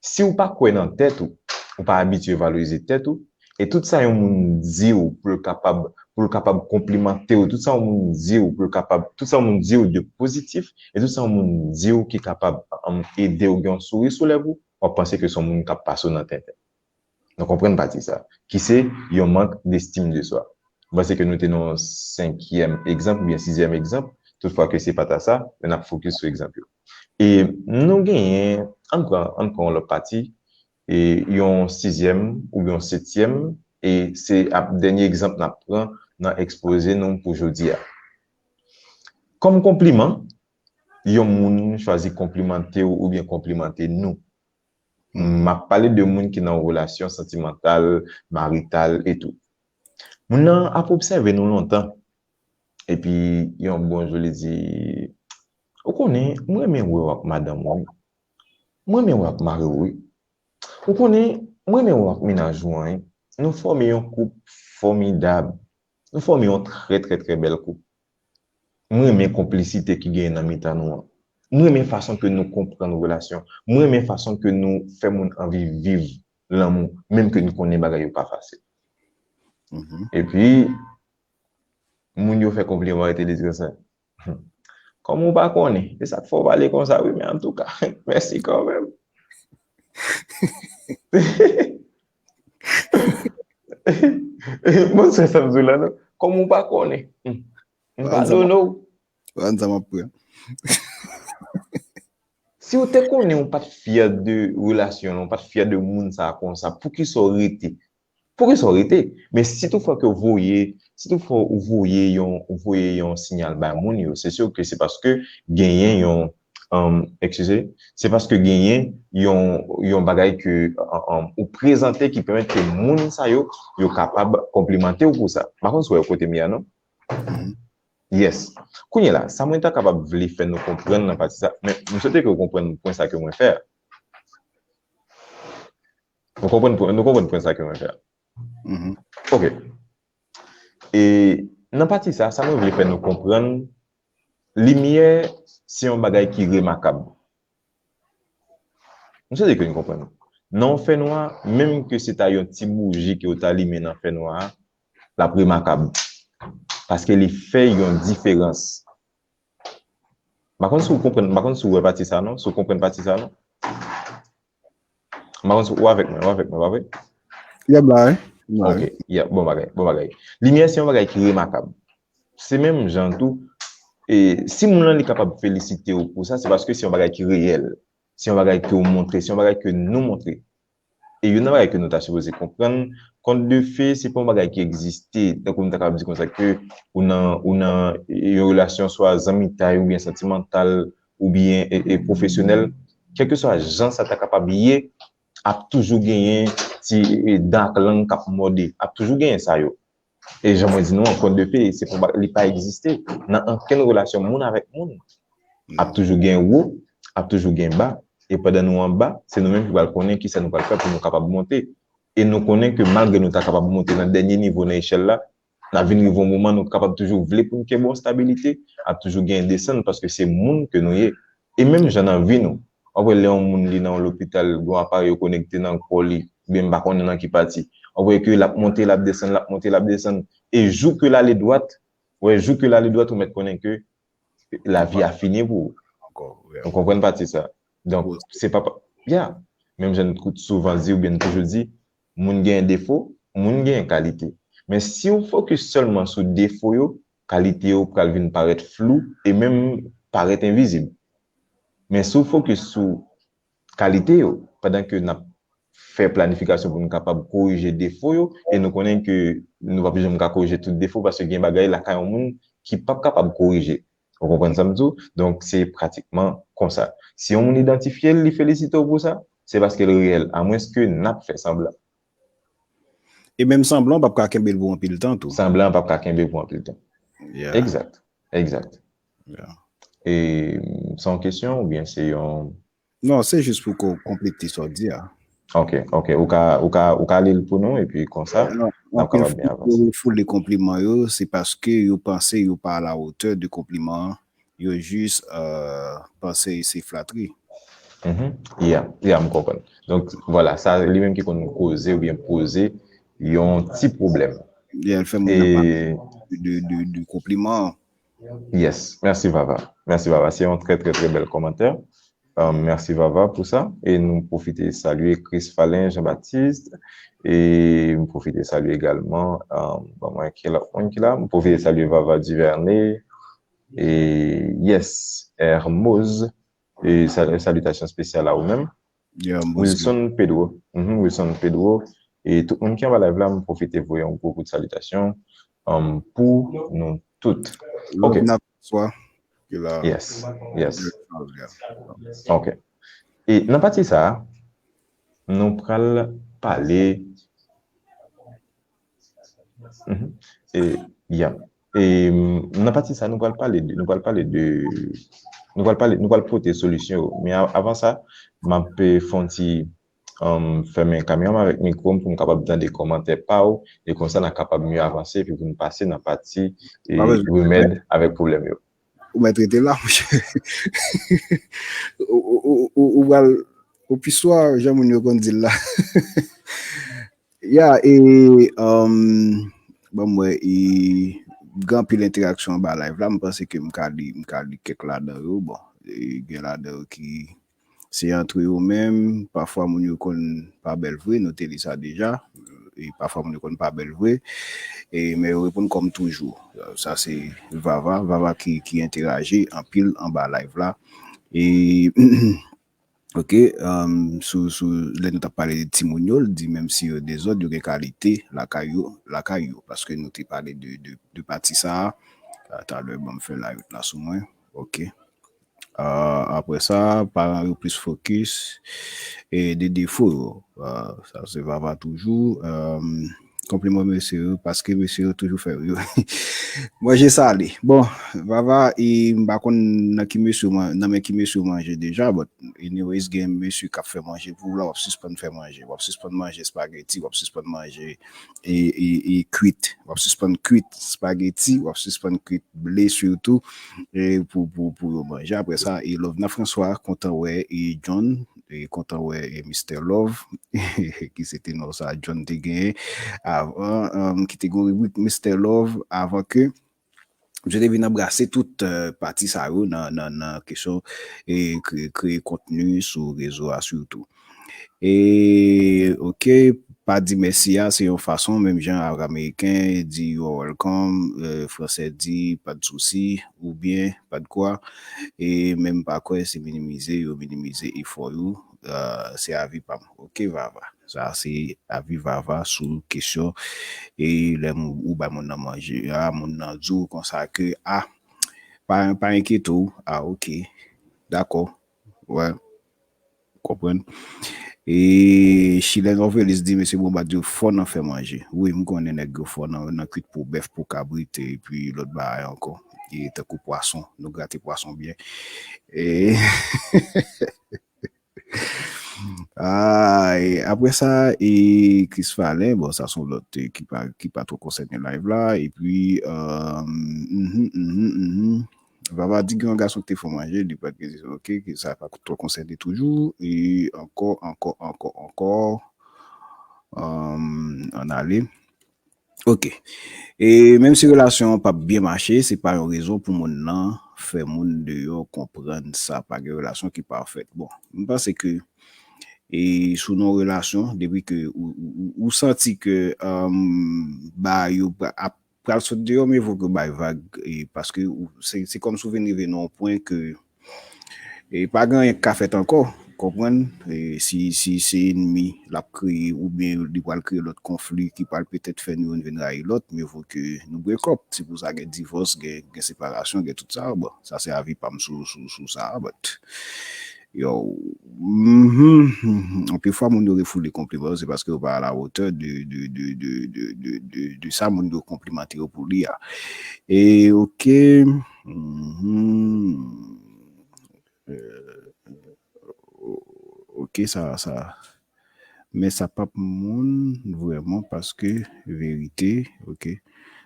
Si w pa kwè nan tèt ou, ou pa abitye valorize tèt ou, e tout sa yon moun di w pou l kapab, pou l kapab konplimante w, tout sa yon moun di w pou l kapab, tout sa yon moun di w de pozitif, e tout sa yon moun di w ki kapab, um, ede w gen yon souri sou lèv ou, w ap panse ke se yon moun k ap pase w nan tenten. Nou konprann pati sa, ki se yon mank d'estime de soi. Mwen panse ke nou te nan yon senkyèm egzanp oubyen sizyèm egzanp, toutfwa ke se pa ta sa, men n ap fokis sou egzanp yo. E nou genyen, ann pran, ann pran yon lòt pati, e yon sizyèm oubyen yon setyèm, e se ap dènye egzanp n ap pran nan ekspoze nou pou jodi a. Kòm konpliman, yon moun chwazi konplimante w oubyen konplimante nou. M ap pale de moun ki nan yon relasyon santimantal, marital e tou. Moun nan ap obsève nou lontan. Epi, yon bon jou, li di, ou konnen, mwen renmen wè w ak madanm ou, wi. Mwen renmen wè w ak mari w, wi. Ou konnen, mwen renmen wè w ak mennaj ou an, wi. Nou fòme yon koup fòmidab. Nou fòme yon trè, trè, trè bèl koup. Mwen renmen konplisite ki genyen nan mitan nou an. Mwen renmen fason ke nou konprann relasyon. Mwen renmen fason ke nou fè moun anvi viv lanmou, menm ke nou konnen bagay yo pa fasil. Mhm. Epi, moun yo fè konpliman, rete li di konsa. Kòm ou pa konnen, e sa k fè w pale konsa, wi, men antouka, mèsi kanmenm. Bon, se sa m di w la, non? Kòm ou pa konnen, m padone w. Ann sa m ap pran. Si w te konnen w pa t fyè de relasyon lan, w pa t fyè de moun sa a konsa, poukisa w rete? Poukisa w rete? Men si toutfwa ke w voye, si toutfwa ou voye yon, ou voye yon siyal bay moun yo, se si ke se paske genyen yon, um, eskize, se paske genyen yon, yon bagay ke, um, um, ou prezante ki pèmèt ke moun sa yo, yo kapab konplimante w pou sa. M pa konn si w wè kote m ye a, non? Mhm. Yes. Kounye la, sa mwen ta kapab vle fè nou konprann nan pati sa, men m swete ke w konprann pwen sa ke mwen fè a. Nou konprann pwen, nou konprann pwen sa ke mwen fè a. Mhm. Ok. E nan pati sa, sa mwen vle fè nou konprann, limyè se yon bagay ki remakab. M swete ke nou konprann. Nan yon fènwa, menm ke se ta yon ti bouji ke w ta limen nan fènwa a, l ap remakab. Paske li fè yon diferans. M pa konn si w konprann, m pa konn si w wè pati sa non, si w konprann pati sa non. M pa konn si w avèk mwen, w avèk mwen, pa vre? Yeah, m la, wi. M la, wi. Ok, yeah, bon bagay, bon bagay. Limyè se yon bagay ki remakab. Se menm jan tou, e si moun lan li kapab felisite w pou sa, se paske se yon bagay ki reyèl. Se yon bagay ke w montre, se yon bagay ke nou montre. E youn nan bagay ke nou ta sipoze konprann, kont de fe, se pa yon bagay ki egziste. Tankou nou ta kapab di konsa ke ou nan, ou nan yon relasyon swa zanmitay oubyen santimantal oubyen e, e pwofesyonèl, kèlkeswa jan sa ta kapab ye, ap toujou genyen ti e, dan ak lang k ap mòde. Ap toujou genyen sa yo. E jan mwen di nou an, kont de fe, se pa, li pa egziste nan ankenn relasyon moun avèk moun. Ap toujou gen wo, ap toujou gen ba. E pandan nou anba, se nou menm ki pral konnen kisa nou pral fè pou nou kapab monte. E nou konnen ke malgre nou ta kapab monte nan dènye nivo nan echèl la, n ap vin rive yon moman nou kapab toujou vle pou n kenbe yon stabilite, ap toujou gen desann paske se moun ke nou ye. E menm jan nan vi nou, w ap wè lè yon moun li nan yon lopital, gen yon aparèy yo konekte nan kò li, oubyen m pa konnen nan ki pati. W ap wè ke l ap monte, l ap desann, l ap monte, l ap desann. E jou ke l ale dwat, wè, jou ke l ale dwat, ou mèt konnen ke lavi a fini pou ou. Ou konprann pati sa? Donk, se pa, ya, menm jan nou souvan di oubyen nou toujou di, moun genyen defo, moun genyen kalite. Men si w fokis sèlman sou defo yo, kalite yo pral vin parèt flou e menm parèt envizib. Men si w fokis sou kalite yo, pandan ke n ap fè planifikasyon pou nou kapab korije defo yo, e nou konnen ke nou p ap janm ka korije tout defo, paske gen bagay lakay yon moun ki p ap kapab korije. Ou konprann sa m di w? Donk, se pratikman konsa. Si yon moun idantifye l, li felisite w pou sa, se paske l reyèl, amwenske n ap fè sanblan. E menm sanblan, w p ap ka kenbe l pou anpil tan tou. Sanblan p ap ka kenbe pou anpil tan. Yeah. Exact. Exact. Yeah. E se yon kesyon oubyen se yon Non, se jis pou ko- konplete sa w di a. Ok, ok. Ou ka, ou ka, ou ka li l pou nou epi konsa, Non, n ap anpil kapab byen fwa, avanse. yo refoule konpliman yo, se paske yo panse yo pa a la hauteur de konpliman an. Yo jis euh, panse se flatri. Mhm. Yeah, yeah, m konprann. Donk, vwala, sa li menm ki konn koze oubyen poze yon ti pwoblèm. Yeah, l fè moun nan pa E de, de, de konpliman. Yes, mèsi Vava. Mèsi Vava. Se yon trè, trè, trè bèl kòmantè. Um, mèsi Vava pou sa. E nou pwofite salye Chris Falen Jean Baptiste. E m pwofite salye egalman, um, ban mwen ki lòt moun ki la. M pwofite salye Vava Duvernay. E yes, Hermoz. E sal- salitasyon espesyal a ou menm. Yeah, m boz Wilson Pedro. Mhm, Wilson Pedro. E tout moun ki anba live la, m pwofite voye yon gwo kout salitasyon um, pou nou tout. Love Ok. Nat François. Ki la. Yes, yes. Yeah. Ok. E nan pati sa, nou pral pale. Mhm. E, yeah. E mm, nan pati sa, nou pral pale de, nou pral pale de, nou pral pale, nou pral pote solisyon yo. Men a- avan sa, m ap eh, fè yon ti um, fèmen kamera m avèk mikwo m pou m kapab tande kòmantè pa w, e konsa n a kapab mye avanse epi pou n pase nan pati e, Pa bezwen remèd avèk pwoblèm yo. Ou mèt rete la, monchè. Ou- ou- ou- ou- ou pral ou piswa, jan moun yo konn di l la. Ya, e um, bon, mwen, e gen anpil entèraksyon anba live la, m panse ke m ka li, m ka li kèk ladan yo. Bon, e gen ladan yo ki se antre yo menm, pafwa moun yo konn pa bèl vre, nou te li sa deja. E pafwa moun yo konn pa bèl vre. E men yo reponn kòm toujou. Sa se Vava, Vava ki, ki entèraji anpil anba live la. E ok, um, sou, sou lè nou t ap pale de timoun yo, l di menm si yo dezòd, yo gen kalite lakay yo, lakay yo, paske nou te pale de, de, de pati sa a. Talè, ban m fè layot la sou mwen. Ok. Uh, apre sa, paran yo plis fokis e de defo yo. Uh, sa se Vava toujou. Um, konpliman mesye yo, paske mesye yo toujou fè yo. Manje sale. Bon, Vava, e m pa konn nan ki mesye, nan men ki mesye w manje deja, but anyways, gen mesye k ap fè manje pou w la, w ap sispann fè manje. W ap sispann manje espageti, w ap sispann manje e, e, e kwit. W ap sispann kwit espageti, w ap sispann kwit ble sitou e pou, pou, pou yo manje. Apre sa, e Lovna François, kontan wè e John, e kontan wè e Mister Love, ki se te non sa John te genyen avan, um, ki te gen ribrik Mister Love avan ke je te vin anbrase tout uh, pati sa yo nan, nan, nan kesyon e kreye, kreye kontni sou rezo a sitou. E, ok, pa di mèsi a, se yon fason, menm jan ameriken di you're welcome, uh, fransè di pa de souci, oubyen pa de kwa, e menm pa kwè se minimize, yo minimize efò yo, uh, se avi pa m. Ok, Vava. Sa se avi Vava sou kesyon e lè ou bay moun nan manje a, moun nan di w konsa ke a, pa, pa enkyete w, a ok, dakò, wè, konprann. E Chilè Novelis di mesye Bonbad yo fò nan fè manje. Wi, m konnen nèg yo fò nan, nan kwit po bèf, po kabrit epi lòt bagay ankò. E tankou pwason, nou grate pwason byen. E Ah, e apre sa, e Chris Falen, bon, sa se yon lòt e, ki pa, ki pa twò konsène live la. Epi, euh, mhm, mhm, mhm. Vava di gen yon gason ki te fè manje, li pa t gen, ok, ke sa pa twò konsène toujou. E ankò, ankò, ankò, ankò. Euh, ann ale. Ok. E menm si relasyon an p ap byen mache, se pa yon rezon pou moun nan fè moun deyò konprann sa. Pa gen relasyon ki pafèt. Bon, m panse ke e sou nan relasyon, depi ke ou, ou, ou, ou santi ke um, ba yo ap pral sot deyò, men fò ke w bay vag, e, paske ou, se, se kòmsi w vin rive nan yon pwen ke, e, pa gen anyen k ka fèt ankò, konprann? E, si, si se ènmi l ap kreye, oubyen li pral kreye lòt konfli ki pral petèt fè nou youn vin rayi lòt, men fò ke nou break up. Se pou sa gen divòs, gen, gen separasyon, gen tout sa. Bon, sa se avi pa m sou, sou, sou sa, but, yo, mhm, mhm. Anpil fwa, moun yo refoule konpliman yo, se paske yo pa à la hauteur de, de, de, de, de, de, de, de sa moun yo konplimante yo pou li a. E, ok, mhm, euh, ok, sa, sa, men sa p ap moun vrèman paske verite, ok.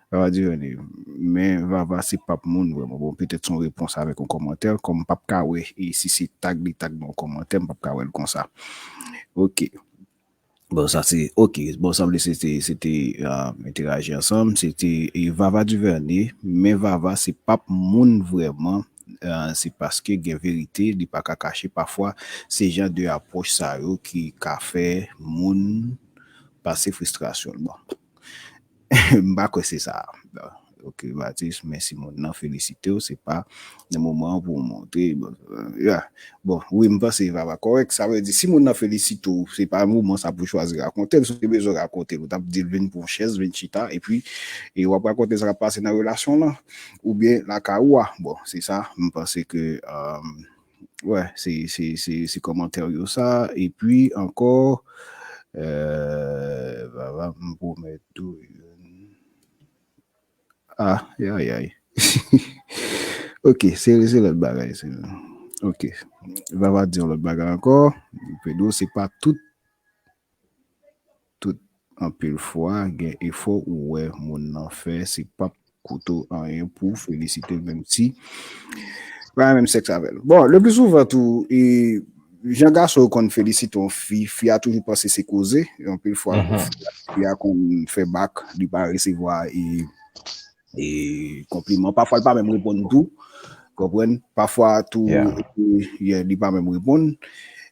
Vava Duvernay, men Vava se p ap moun vrèman. Bon, petèt se yon repons avèk yon kòmantè, kòm m p ap ka wè, e si se tag li tag nan yon kòmantè, m p ap ka wè l konsa. Ok. Bon, sa se, ok. Bon, sanble se te, se te, euh, enteraji ansanm, se te, e Vava Duvernay, men Vava se p ap moun vrèman, euh, se paske gen verite, li pa ka kache. Pafwa, se jan de apwòch sa yo ki ka fè moun pase fristrasyon l. Bon, m pa kwè se sa. Ok, Batis, men si moun nan felisite w, se pa nan moman an pou w montre. Bon, euh, yeah. Bon, wi, m panse Vava kòrèk. Sa vle di, si moun nan felisite w, se pa moman sa pou w chwazi rakonte l. Si w te bezwen rakonte l, ou t ap di l vin pran yon chèz, vin chita, epi, e w ap rakonte sa k ap pase nan relasyon w lan, oubyen lakay ou a. Bon, se sa, m panse ke, euh, wè, se, se, se, se kòmantè yo sa. Epi ankò, euh, Vava, m pwomèt ou youn. Ah, ay, ay. Ok, se, se lòt bagay. Se, ok. Vava di yon lòt bagay ankò. Pedro, se pa tout, tout, anpil fwa, gen efò ou wè moun nan fè, se p ap koute w anyen pou w felisite l, menm si pa menm sèks avè l. Bon, le pli souvan tou, e, jan gason yo konn felisite yon fi, fi a toujou panse se koze, e anpil fwa, mhm, fi a, fi a konn fè bak, li pa resevwa, e, e konpliman. Pafwa, li pa menm reponn tou. Konprann? Pafwa tou, yeah, e, yeah, li pa menm reponn.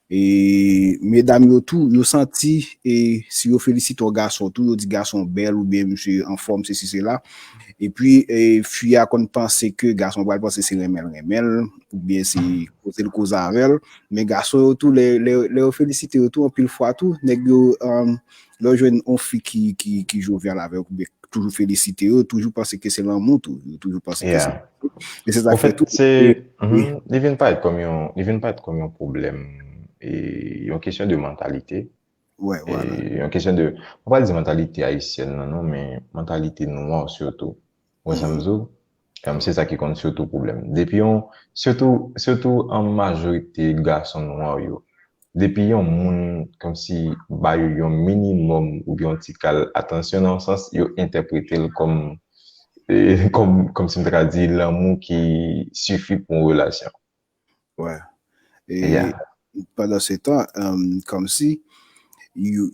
E medam yo tou, yo santi, e si yo felisite yon gason tou, yo di gason bèl oubyen misye anfòm, sesi, sela. Epi, e, fi a konn panse ke gason pral panse se renmen l, renmen l, oubyen se koze l koze avè l. Men gason yo tou, lè, lè, lè yo felisite yo tou, anpil fwa tou, nèg yo, um, lè yo jwenn yon fi ki, ki, ki jovyal avè yo, oubyen toujou felisite yo, toujou panse ke se lanmou tou. Yo toujou panse ke se, yeah, lanmou. E se sa k fè tou, se, e, wi, mhm, li vin parèt kòm yon, li vin parèt kòm yon pwoblèm, e yon kesyon de mantalite. Wè, e vwala. Yon kesyon de, m pa pral di mantalite ayisyèn nan non, men mantalite nwa sitou. Ou wè sa m di w? Kòm se sa ki konn sitou pwoblèm. Depi yon, sitou, sitou an majorite gason nwa yo, depi yon moun kòmsi ba yo yon minimòm oubyen yon ti kal atansyon nan yon sans, yo entèprete l kòm, e, kòm, kòmsi m ta ka di lanmou ki sifi pou yon relasyon. Wè. E, yeah, pandan se tan, um, kòmsi yo,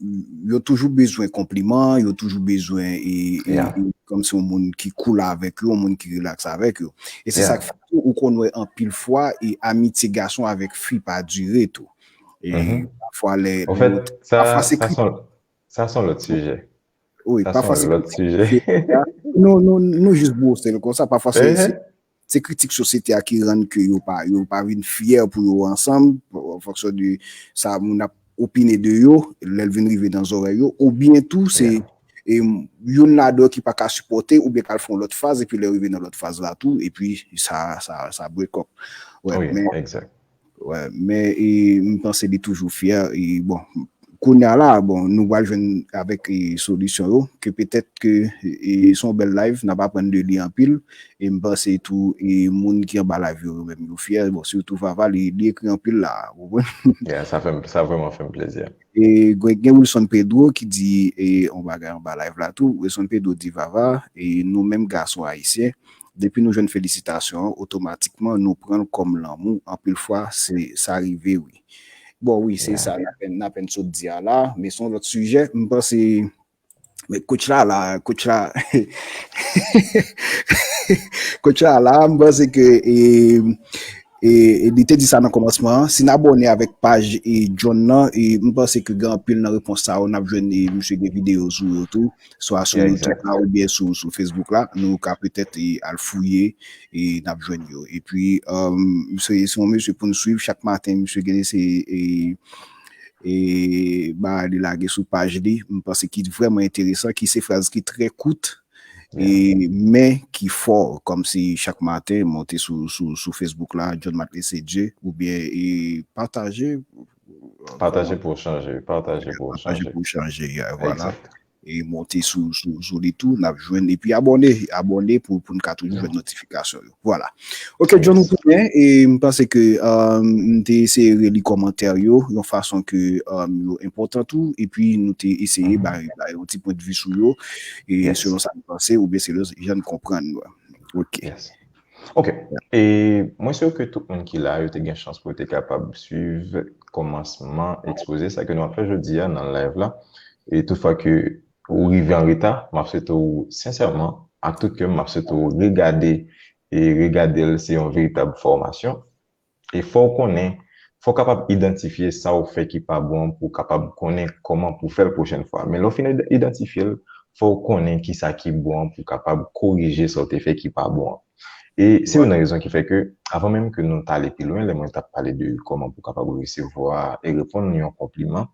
yo toujou bezwen konpliman, yo toujou bezwen, e, e, yeah, e kòmsi yon moun ki cool avèk yo, yon moun ki relax avèk yo. E se, yeah, sa k fè tou, ou konn wè anpil fwa, e amitye gason avèk fi pa dire tou. E, mhm, pafwa lè, an fèt, sa, pafwa se sa kri- se yon, sa se yon lòt sijè. Wi, sa se pafwa yon se lòt sijè. Nou, nou, nou jis bwose l konsa. Pafwa se, ehe, se, se kritik sosyete a ki rann ke yo pa, yo pa vin fyè pou yo ansanm, an fonksyon de sa moun ap opine de yo, lè l vin rive nan zòrèy yo, oubyen tou se, yeah, e, youn ladan yo ki pa ka sipòte oubyen k al fè yon lòt faz, epi lè yo rive nan lòt faz la tou, epi sa, sa, sa break up. Wè, wi, men, egzak. Wè, men, e, m panse li toujou fyè, e, bon, kounye a la, bon, nou pral jwenn avèk, e, solisyon yo, ke petèt ke, e, se yon bèl live, n ap aprann de li anpil, e m panse tou, e, moun ki anba live yo, yo menm yo fyè, bon, sitou Vava, li, li ekri anpil la, ou konprann? Yeah, sa fè m, sa vrèman fè m plezi. E, gen, gen Wilson Pedro ki di, e, yon bagay anba live la tou. Wilson Pedro di, Vava, e nou menm gason ayisyen, depi nou jwenn felisitasyon an, otomatikman nou pran l kòm lanmou. Anpil fwa, se sa rive, wi. Bon, wi, se, yeah, sa n apèn, n apèn sot di a la, men se yon lòt sijè. M panse, men coach la, la, coach la, coach la, la, m panse ke, e, E, e li te di sa nan kòmansman an. Si n abòne avèk paj e John nan, e m panse ke gen anpil nan repons sa yo, n ap jwenn e misye gen videyo sou yo tou, swa sou YouTube la oubyen sou, sou Facebook la. Nou ka petèt e al fouye e n ap jwenn yo. Epi, um, se, se yon mesye pou n swiv chak maten, misye gen se e, e bagay li lage sou paj li, m panse ki vrèman enteresan, ki se fraz ki trè kout, e, men ki fò, kòmsi chak maten, monte sou, sou, sou Facebook la, John Mately Se Dye, oubyen e pataje. Pataje pou chanje, pataje pou chanje. Pataje pou chanje, yeah, vwala. E monte sou, sou, sou li tou, n ap jwenn, epi abòne, abòne pou, pou n ka toujou jwenn notifikasyon yo. Vwala. Ok, John, ou konnen, e m panse ke um, m te eseye reli kòmantè yo, yon fason ke um, yo enpòtan tou, epi nou te eseye bay, bay yon ti pwennvi sou yo, e selon sa nou panse, oubyen selon jan n konprann yo. Ok. Ok. E mwen si ke tout moun ki la, yo te gen chans pou yo te kapab swiv kòmansman ekspoze sa ke nou ap fè jodi a nan live la. E toutfwa ke ou rive an reta, m ap swete w sensèman, ak tout kè m, m ap swete w regade, e regade l se yon veritab fòmasyon. E fò w konnen, fò w kapab idantifye sa w fè ki pa bon pou w kapab konnen kòman pou w fè l pwochèn fwa. Men lè w fin idantifye l, fò w konnen kisa ki bon pou w kapab korije sa w te fè ki pa bon an. E se youn nan rezon ki fè ke, avan menm ke nou t ale pi lwen, lè mwen t ap pale de kòman pou w kapab resevwa e reponn yon konpliman,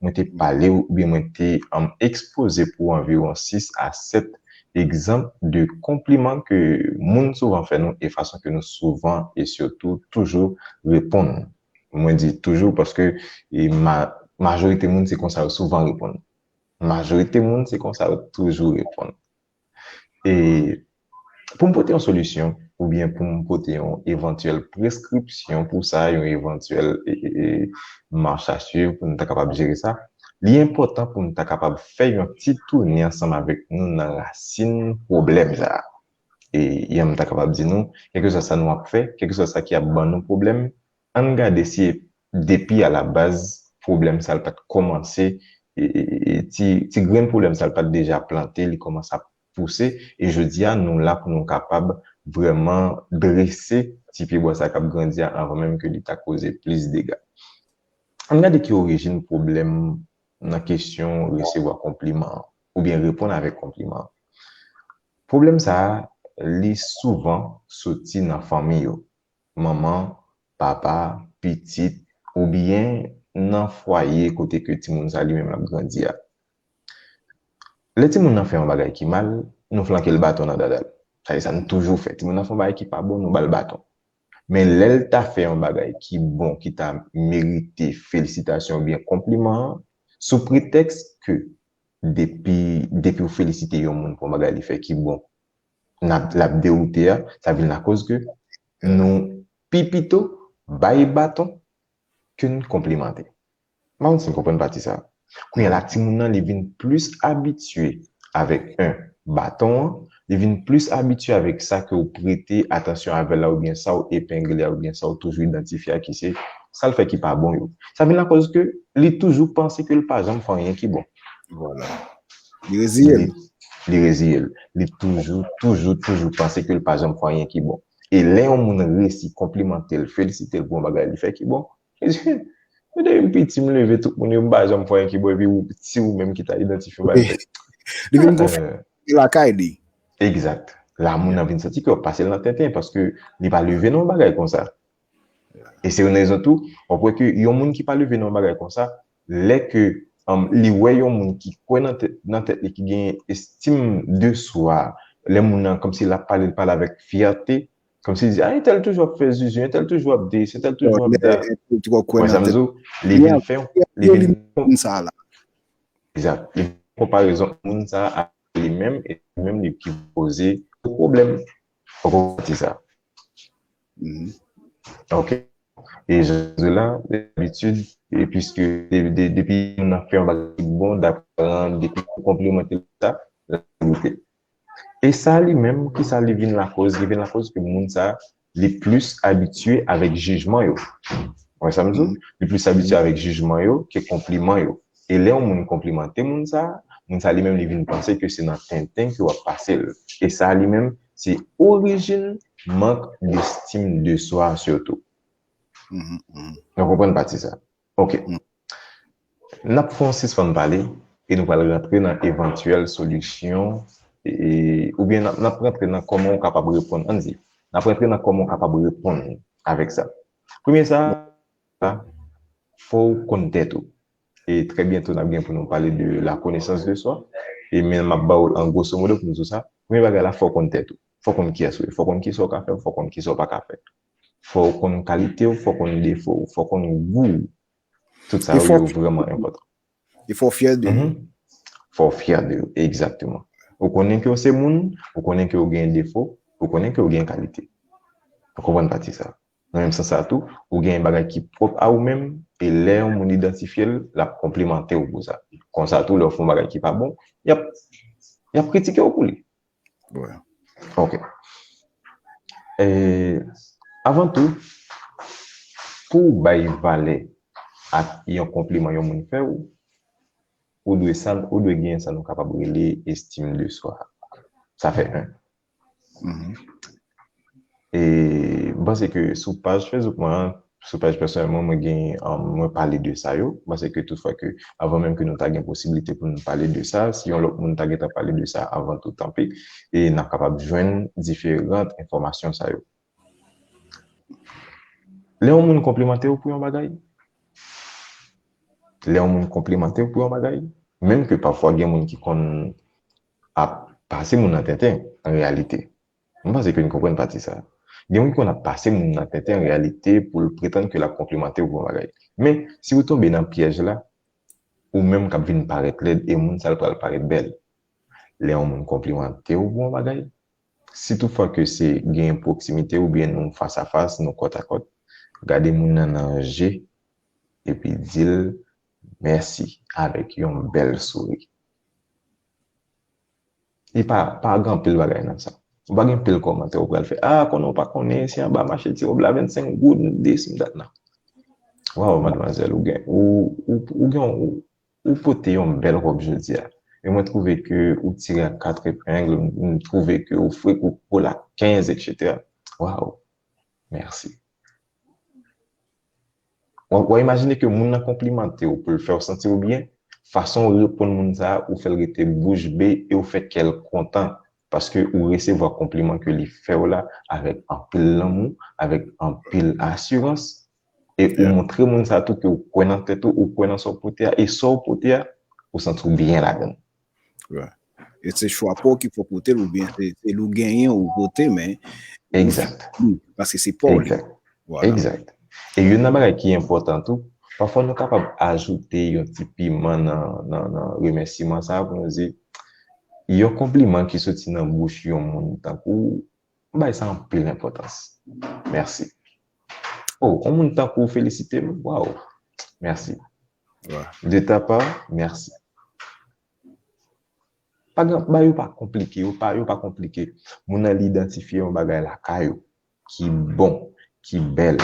mwen te pale oubyen mwen te um, ekspoze pou anviwon sis a sèt egzanp de konpliman ke moun souvan fè nou e fason ke nou souvan e sitou toujou reponn. Mwen di toujou paske e ma, majorite moun se konsa yo souvan reponn. Majorite moun se konsa yo toujou reponn. E pou m pote yon solisyon oubyen pou m pote yon evantyèl preskripsyon pou sa, yon evantyèl e, e, e, mach a swiv pou nou ta kapab jere sa, li enpòtan pou nou ta kapab fè yon ti tounen ansanm avèk nou nan rasin pwoblèm sa a. E yon m ta kapab di nou, kèlkeswa sa nou ap fè, kèlkeswa sa ki ap ban nou pwoblèm, ann gade si depi alabaz pwoblèm sa l pa t kòmanse, e, e, e, ti, ti grenn pwoblèm sa l pa t deja plante, li kòmanse ap pouse, e jodi a nou la pou nou kapab vrèman drese ti pyebwa sa k ap grandi a anvan menm ke li ta koze plis dega. Ann gade ki orijin pwoblèm nan kesyon resevwa konpliman an, oubyen reponn avèk konpliman an. Pwoblèm sa a, li souvan soti nan fanmi yo. Manman, papa, pitit, oubyen nan fwaye kote ke timoun sa li menm l ap grandi a. Lè timoun nan fè yon bagay ki mal, nou flanke l baton nan dada l. Sa se sa n toujou fè. Timoun nan fè yon bagay ki pa bon, nou ba l baton. Men lè l ta fè yon bagay ki bon, ki ta merite felisitasyon oubyen konpliman an, sou pretèks ke depi, depi w felisite yon moun pou yon bagay li fè ki bon, n ap, l ap dewoute a, sa vin lakòz ke nou pi pito bay baton ke n konplimante. M pa konn si n konprann pati sa a. Kounye a la, timoun nan, li vin plis abitye avèk, en, baton an, li vin plis abitye avèk sa ke w prete atansyon avè l la, oubyen sa w epengle a, oubyen sa w toujou idantifye a, ki se sa l fè ki pa bon yo. Sa vin lakòz ke li toujou panse ke l pa janm fè anyen ki bon. Vwala. Li reziye l. Li, li reziye l. Li toujou, toujou, toujou panse ke l pa janm fè anyen ki bon. E lè yon moun resi konplimante l, felisite l pou yon bagay li fè ki bon, li di, men depi m piti, m leve tout moun yo, m pa janm fè anyen ki bon, epi ou, si ou menm ki ta idantifye yon bagay. Li vin gon fè lakay li. Egzak. La, moun nan vin santi ke w ap pase l nan tenten, paske li pa leve nan yon bagay konsa. E se yon rezon tou, w ap wè ke yon moun ki pa leve nan yon bagay konsa, lè ke um, li wè yon moun ki kwè nan tèt, nan tèt li, ki gen estim de swa, lè moun nan, kòmsi l ap pale, l pale avèk fyète, kòmsi li di, a, entèl toujou ap fè zuzu, entèl toujou ap dis, entèl toujou ap dat. Wè sa m di w, li vin fè, li vin fè sa la. Egzat. Li fè konparezon moun sa a li menm, e li menm li ki poze pwoblèm. Fòk ou pati sa. Ok. E jan di la, dabitid, e piske de, de, depi moun nan fè yon bagay ki bon, daparan, depi ou konplimante l sa, l ap dewoute. E sa li menm, ki sa li vin lakòz? Li vin lakòz ke moun sa, li plis abitye avèk jijman yo. Wè sa m di w? Li plis abitye avèk jijman yo ke konpliman yo. E lè yon moun konplimante moun sa, moun sa li menm li vin panse ke se nan tenten ke w ap pase l. E sa li menm, se orijin mank destim de swa sitou. Mhm, mhm. Nou konprann pati sa. Ok. Mm. N ap fè yon sispann pale e nou pral rantre nan evantyèl solisyon, e, oubyen n ap, n ap rantre nan kòman w kapab reponn, ann di, n ap rantre nan kòman w kapab reponn avèk sa. Premye sa, fò w konn tèt ou. E trè byento, n ap gen pou nou pale de la connaissance de soi. E men m ap ba w l an grosso modo pou nou di w sa. Premye bagay la, fò w konn tèt ou. Fò w konn kiyès ou ye. Fò w konn kisa w ka fè, fò w konn kisa w pa ka fè. Fò w konn kalite w, fò w konn defo w, fò w konn gou w. Tout sa yo, yo vrèman enpòtan. E fò w fyè de yo. Mhm. Fò w fyè de yo, egzakteman. Ou konnen ke w se moun, ou konnen ke w gen defo, ou konnen ke w gen kalite. Ou konprann pati sa. Nan menm sans sa tou, ou gen bagay ki pwòp a ou menm, e lè yon moun idantifye l, l ap konplimante w pou sa. Konsa tou, lè w fè yon bagay ki pa bon, y ap, y ap kritike w pou li. Ok. E, avan tou, pou w bay valè ak yon konpliman yon moun fè w, ou dwe sa, ou dwe gen sa nou kapab rele estime de soi. Sa fè en. Mhm. E m panse ke sou paj Facebook mwen an, sou paj pèsonèl mwen, mwen gen, um, mwen pale de sa yo. M panse ke tout fwa ke, avan menm ke nou ta gen posiblite pou nou pale de sa, si yon lòt moun ta gentan pale de sa avan tou, tanpi, e n ap kapab jwenn diferan enfòmasyon sa yo. Lè yon moun konplimante w pou yon bagay, lè yon moun konplimante w pou yon bagay, menm ke pafwa gen moun ki konn ap pase moun nan tenten, an reyalite. M panse ke n konprann pati sa. Gen moun ki konn ap pase moun nan tenten, an reyalite, pou l pretann ke l ap konplimante w pou yon bagay. Men, si w tonbe nan pyèj la, ou menm k ap vin parèt lèd e moun sa l pral parèt bèl. Lè yon moun konplimante w pou yon bagay, si toutfwa ke se gen pwoksimite oubyen nou fas a fas, nou kòt a kòt, gade moun nan nan je, epi di l mèsi avèk yon bèl souri. E pa, pa gen anpil bagay nan sa. Ou pa gen pil kòmantè ou pral fè. Ah, konnen ou pa konnen, si anba mache ti wòb la vennsenk goud, de si m dat nan. Waw, madmwazèl, ou gen, ou, ou, ou gen, ou, ou pote yon bèl wòb jodi a. E mwen twouve ke ou tire ak kat epeng, m twouve ke ou fre kou kola kenz, etsetera. Waw, mèsi. W a, w a imajine ke moun nan konplimante w pou l fè w santi w byen, fason w reponn moun sa a, ou fè l rete bouch be e ou fè kè l kontan, paske ou resevwa konpliman ke li fè w la avèk anpil lanmou, avèk anpil asirans, e ou montre moun sa a tou ke ou kwè nan tèt ou, ou kwè nan sa w pote a, e sa w pote a, ou santi w byen ladan l. Right. E se chwa pa w ki fè w pote l, oubyen se, se li w genyen ou pote, men ou fè li, paske se pa w li. Egzak. Vwala. Egzak. E youn nan bagay ki enpòtan tou, pafwa nou kapab ajoute yon ti piman nan, nan, nan remèsiman sa a pou nou di, yon konpliman ki soti nan bouch yon moun tankou w, m bay sa anpil enpòtans. Mèsi. Oh, yon moun tankou w felisite m, waw, mèsi. De ta pa, mèsi. Pa gen, bagay yo pa konplike, yo pa, yo pa konplike. Moun nan li idantifye yon bagay lakay ou ki bon, ki bèl,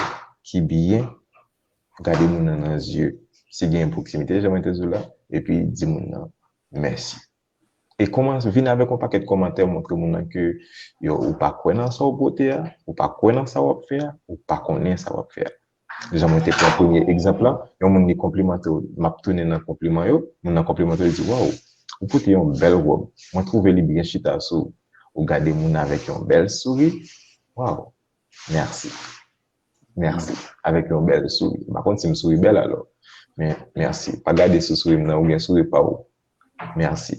ki byen, gade moun nan nan zye. Si gen pwoksimite, jan mwen te di w la, epi di moun nan mèsi. E kòmanse vin avèk yon pakèt kòmantè, montre moun nan ke yo, ou pa kwè nan sa w pote a, ou pa kwè nan sa w ap fè a, ou pa konnen sa w ap fè a. Jan mwen te pran premye egzanp la, yon moun li konplimante w, m ap tounen nan konpliman yo, moun nan konplimante w, li di, waw, ou pote yon bèl wòb, mwen twouve li byen chita sou ou. Ou gade moun avèk yon bèl souri, waw, mèsi. Mèsi. Avèk yon bèl souri. M pa konn si m souri bèl alò, men mèsi. Pa gade sou souri m nan, ou gen souri pa w. Mèsi.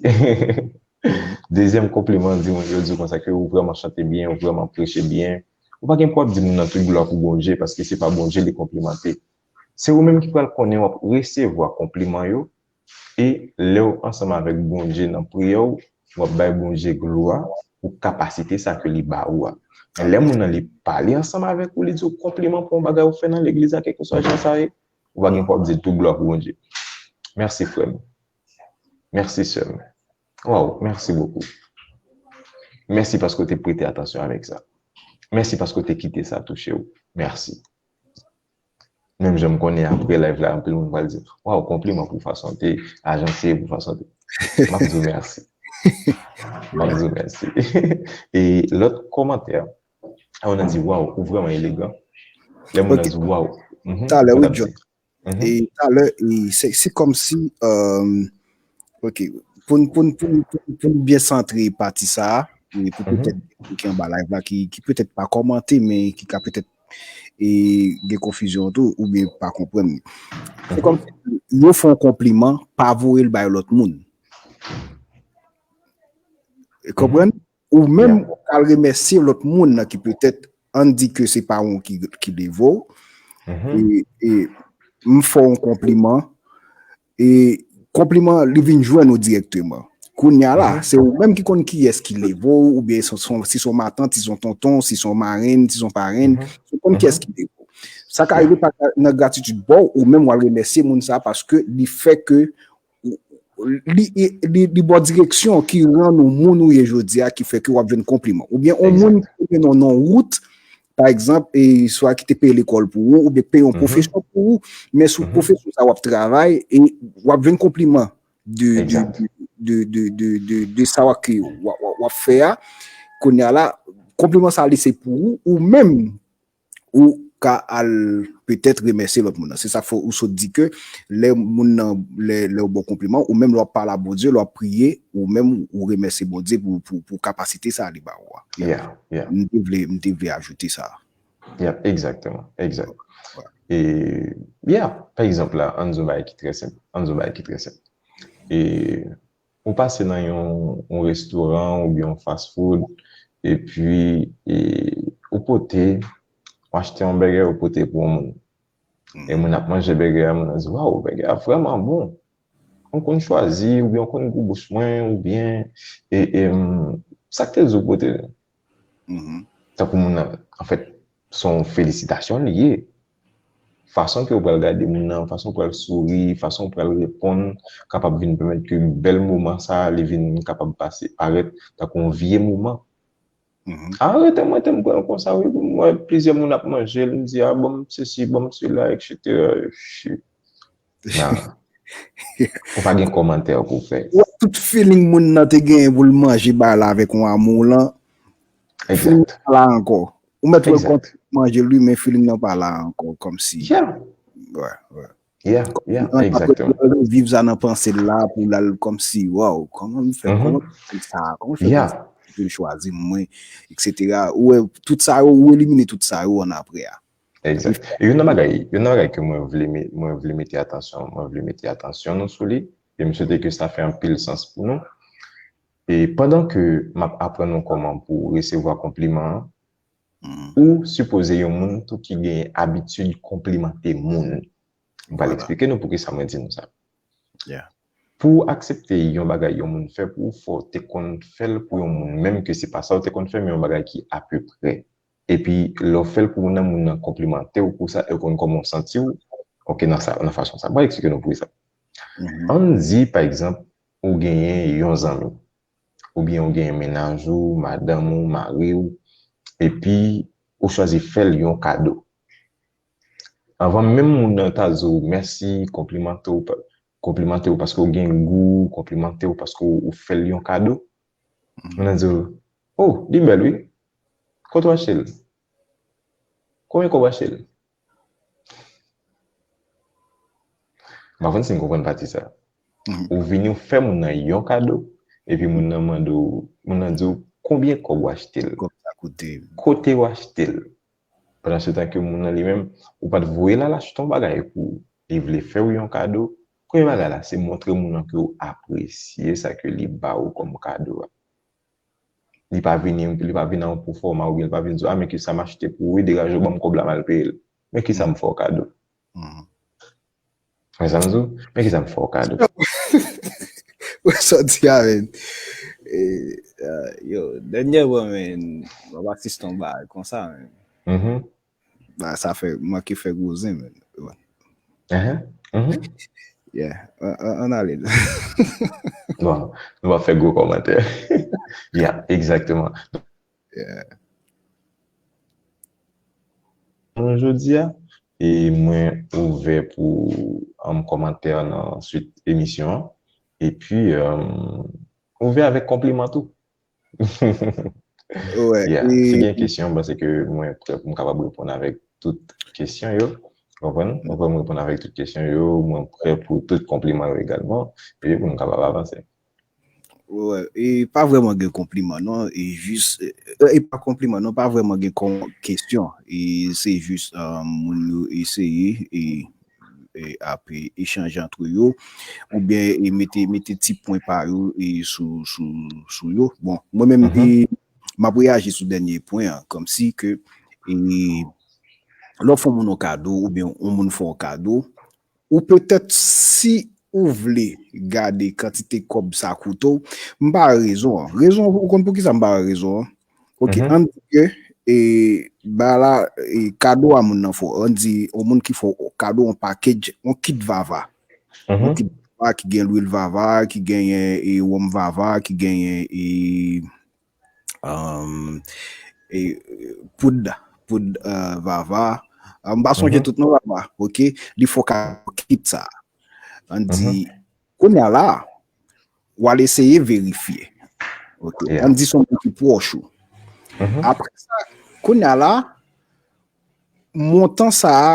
Dezyèm konpliman, di moun yo di w konsa ke ou vrèman chante byen, ou vrèman preche byen. Ou pa gen pou w ap di moun nan tout glwa pou Bondye, paske se pa Bondye li konplimante. Se ou menm ki pral konnen w ap resevwa konpliman yo, e lè w ansanm avèk Bondye nan priyè w, w ap bay Bondye glwa pou kapasite sa ke li ba ou a. Lè moun nan li pale ansanm avèk ou, li di w konpliman pou yon bagay ou fè nan legliz la, kèlkeswa jan sa ye, ou pa gen pou w ap di tout glwa pou Bondye. Mèsi, frè m. Mèsi, sè m. Waw, mèsi bokou. Mèsi paske w te prete atansyon avèk sa. Mèsi paske w te kite sa touche w. Mèsi. Menm jan m konnen apre live la, anpil moun pral di, waw, konpliman pou fason w te ajanse, pou fason w te. M ap di w mèsi. M ap di w mèsi. E lòt kòmantè, lè moun nan di, waw, ou vrèman elegan. Lè moun nan di, waw, Talè, wi, John. E talè, e se, se kòmsi, euh, ok, pou n, pou n, pou n, pou n, pou n byen santre pati sa a, e pou petèt moun ki anba live la, ki, ki petèt pa kòmante, men ki ka petèt e gen konfizyon tou, oubyen pa konprann. Se kòmsi yo fè yon konpliman, pa voye l bay lòt moun. Konprann? Ou menm, ou al remèsye lòt moun nan ki petèt, ann di ke se pa ou ki, ki leve w. E, e m fè w yon konpliman. E konpliman, li vin jwenn ou dirèkteman. Kounye a la, se ou menm ki konn kiyès ki leve w, oubyen si se yon matant, si se yon tonton, si se yon marenn, si se yon parenn, ou konn kiyès ki leve w. Sa ka rive pa nan gratitid ba w, ou menm w al remèsye moun sa a paske li fè ke li, li, li ba w direksyon ki rann ou moun ou ye jodi a, ki fè ke w ap jwenn konpliman. Oubyen yon moun ki te mennen w nan wout, pa egzanp, e swa ki te peye lekòl pou ou, oubyen peye yon pwofesyon pou ou, men sou pwofesyon sa w ap travay, e w ap jwenn konpliman de, de, de, de, de, de, de sa w ap, w ap, w ap fè a. Kounye a la, konpliman sa li se pou ou, ou menm, ou ka al petèt remèsye lòt moun nan. Se sa fè ou sot di ke lè moun nan, lè, lè ou ba w konpliman, ou menm lè w ap pale a Bondye, lè w ap priye, ou menm ou remèsye Bondye pou, pou, pou kapasite sa a li ba ou a. Yeah, yeah. M te vle, m te vle ajoute sa. Yeah, egzakteman, egzak. E, yeah, pa egzanp la, ann di yon bagay ki trè senp, ann di yon bagay ki trè senp. E, ou pase nan yon, yon restoran oubyen yon fast food, epi, e, ou pote, ou achte yon bègè, ou pote pou yon moun. E moun ap manje bègè a, moun nan di, "Waw, bègè a vrèman bon." Ou konn chwazi, oubyen ou konn gou bouch mwen, oubyen, e, e, m, sa k te di w pote? Tankou moun nan, anfèt, se yon felisitasyon li ye. Fason ke w pral gade moun nan, fason w pral souri, fason w pral reponn, kapab vin pèmèt ke bèl moman sa a, li vin kapab pase, parèt tankou yon vye moman. A, rete mwen te m pran l konsa, wi, m wè plizyè moun ap manje l, m di, "A, ban m sesi, ban m sela, etsetera." Shit. Nah. Ou pa gen kòmantè pou w fè. Ou wè tout feeling moun nan te genyen pou l manje bagay la avèk yon amou lan. Feeling nan pa la ankò. Ou mèt wè l kontan manje l, wi, men feeling nan pa la ankò, kòmsi. Yeah. Wè, wè. Yeah, yeah, egzakteman. L al reviv sa nan panse l la, pou l al kòmsi, waw, kòman m fè, kòman m fè sa, kòman m fè pou l chwazi mwen, etsetera. Ou wè, tout sa yo, ou elimine tout sa yo annapre a. Egzak. E youn nan bagay, youn nan bagay ke mwen vle me-, mwen vle mete atansyon, mwen vle mete atansyon nou sou li, e m swete ke sa fè anpil sans pou nou. E pandan ke m ap aprann nou kòman pou resevwa konpliman an, ou sipoze yon moun tou ki gen abitid konplimante moun. M pral eksplike nou poukisa mwen di nou sa. Pou w aksepte yon bagay yon moun fè pou ou, fò w te konn fè l pou yon moun, menm ke se pa sa w te konn fè, men yon bagay ki apeprè. Epi, lè w fè l pou moun nan, moun nan konplimante w pou sa, e w konn kòman w santi w, ok, nan sa, nan fason sa. Mwen eksplike nou poukisa. Ann di, pa egzanp, ou genyen yon zanmi, oubyen ou genyen mennaj ou, madanm ou, mari w, epi ou chwazi fè l yon kado. Anvan menm moun nan ta di w mèsi, konplimante w, pa-, konplimante w paske w gen gou, konplimante w paske w, ou fè l yon kado. Moun nan di w, "Oh, li bèl, wi. Kote w achte l? Konbyen kòb w achte l?" M pa konn si n konprann pati sa. Ou vini, ou fè moun nan yon kado, epi moun nan mande w, moun nan di w, "Konbyen kòb w achte l? Kote w achte l?" Pandan se tan ke moun nan li menm, ou pa t voye l al achte yon bagay pou li vle fè w yon kado. Premye bagay la, se montre moun nan ke w apresye sa ke li ba ou kòm kado a. Li pa vini, li pa vin a yon pwofòma, oubyen li pa vin di w, "A, men kisa m achte pou ou, wi, degaje w, ban m kòb la, m al peye l." Men kisa m fè w kado. Men sa m di w, men kisa m fè w kado. Ou sòti a, men. E, ah, yo, dènyèman, men, m ap asiste yon bagay konsa, men. Ba, sa fè, manke fè gwo zen, men. Yeah, an, an, ann ale. Bon, nou pa fè gwo kòmantè. Yeah, egzakteman. Yeah. Bon, jodi a, e mwen ouvè pou, um, kòmantè nan swit emisyon an. Epi, um, ouvè avèk konpliman tou. Yeah, si gen kesyon, m panse ke mwen prè pou m kapab reponn avèk tout kesyon yo. Konprann? Mwen prè pou reponn avèk tout kesyon yo, mwen prè pou tout konpliman yo egalman, epi pou nou kapab avanse. Wè, e pa vrèman gen konpliman non, e jis, e pa konpliman non, pa vrèman gen kon kesyon, e se jis moun yo eseye e e ap e, echanje antre yo, oubyen e mete, mete ti pwen pa yo e sou, sou, sou yo. Bon, mwen menm, e, m ap reyaji sou dènye pwen an, kòmsi ke e, lè w fè yon moun yon kado, oubyen yon moun fè yon kado, ou petèt si ou vle gade kantite kòb sa koute w, m ba rezon an. Rezon, ou konn poukisa m ba rezon an? Ok, ann di ke e, ba la, e, kado a moun nan fè w. Ann di, yon moun ki fè w kado yon package, yon kit vava. Yon kit vava ki gen lwil vava, ki genyen e, wonm vava, ki genyen e, um, e, poud, poud e, vava. M pa sonje tout non vava, ok? Li fè w kado kit sa. Ann di, kounye a la, w al eseye verifye. Ok. Ann di se yon moun ki pwòch ou. Apre sa, kounye a la, montan sa a,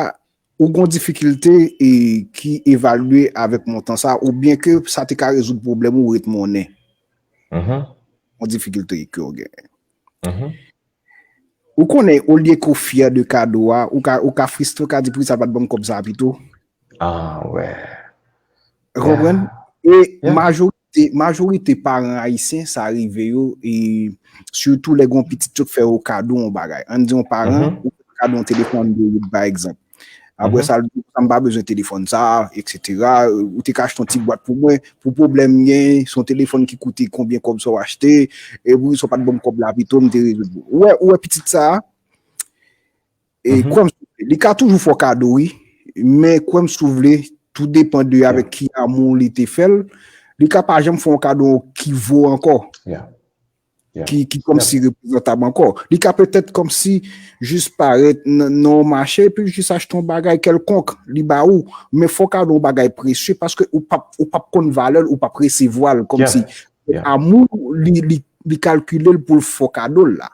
ou gon difikilte e ki evalye avèk montan sa a, oubyen ke sa te ka rezoud pwoblèm ou ret monnen. Yon difikilte ke w genyen. Ou konnen, olye ke w fyè de kado a, ou ka, ou ka fristre, ou ka di poukisa l pa t ban m kòb sa a pito. Ah, wè. Ou konprann? E majorite, majorite paran ayisyen, sa rive yo, e sitou lè gen yon pitit yo k fè yo kado yon bagay. Ann di yon paran, ou fè kado yon telefòn Android, pa egzanp. Apre sa, l di, "M pa bezwen telefòn sa a, et cetera. Ou te ka achte yon ti bwat pou mwen. Pou pwoblèm m gen, se yon telefòn ki koute konbyen kòb sa w achte, e pou sa w pa t ban m kòb la pito, m te rezoud." Ou wè, ou wè pitit sa a? E kwè m sou vle, li ka toujou fè w kado, wi. Men kwè m sou vle, tou depann de avèk ki amou li te fè l. Li ka pa janm fè w kado ki vo ankò. Ki, ki kòmsi reprezantab ankò. Li ka petèt kòmsi jis parèt nan, nan yon mache, epi jis achte yon bagay kèlkonk, li ba ou. Men fè w kado yon bagay presye, paske ou p ap, ou p ap konn valè l, ou p ap resevwa l, kòmsi amou, li, li, li kalkile l pou l fè w kado l la.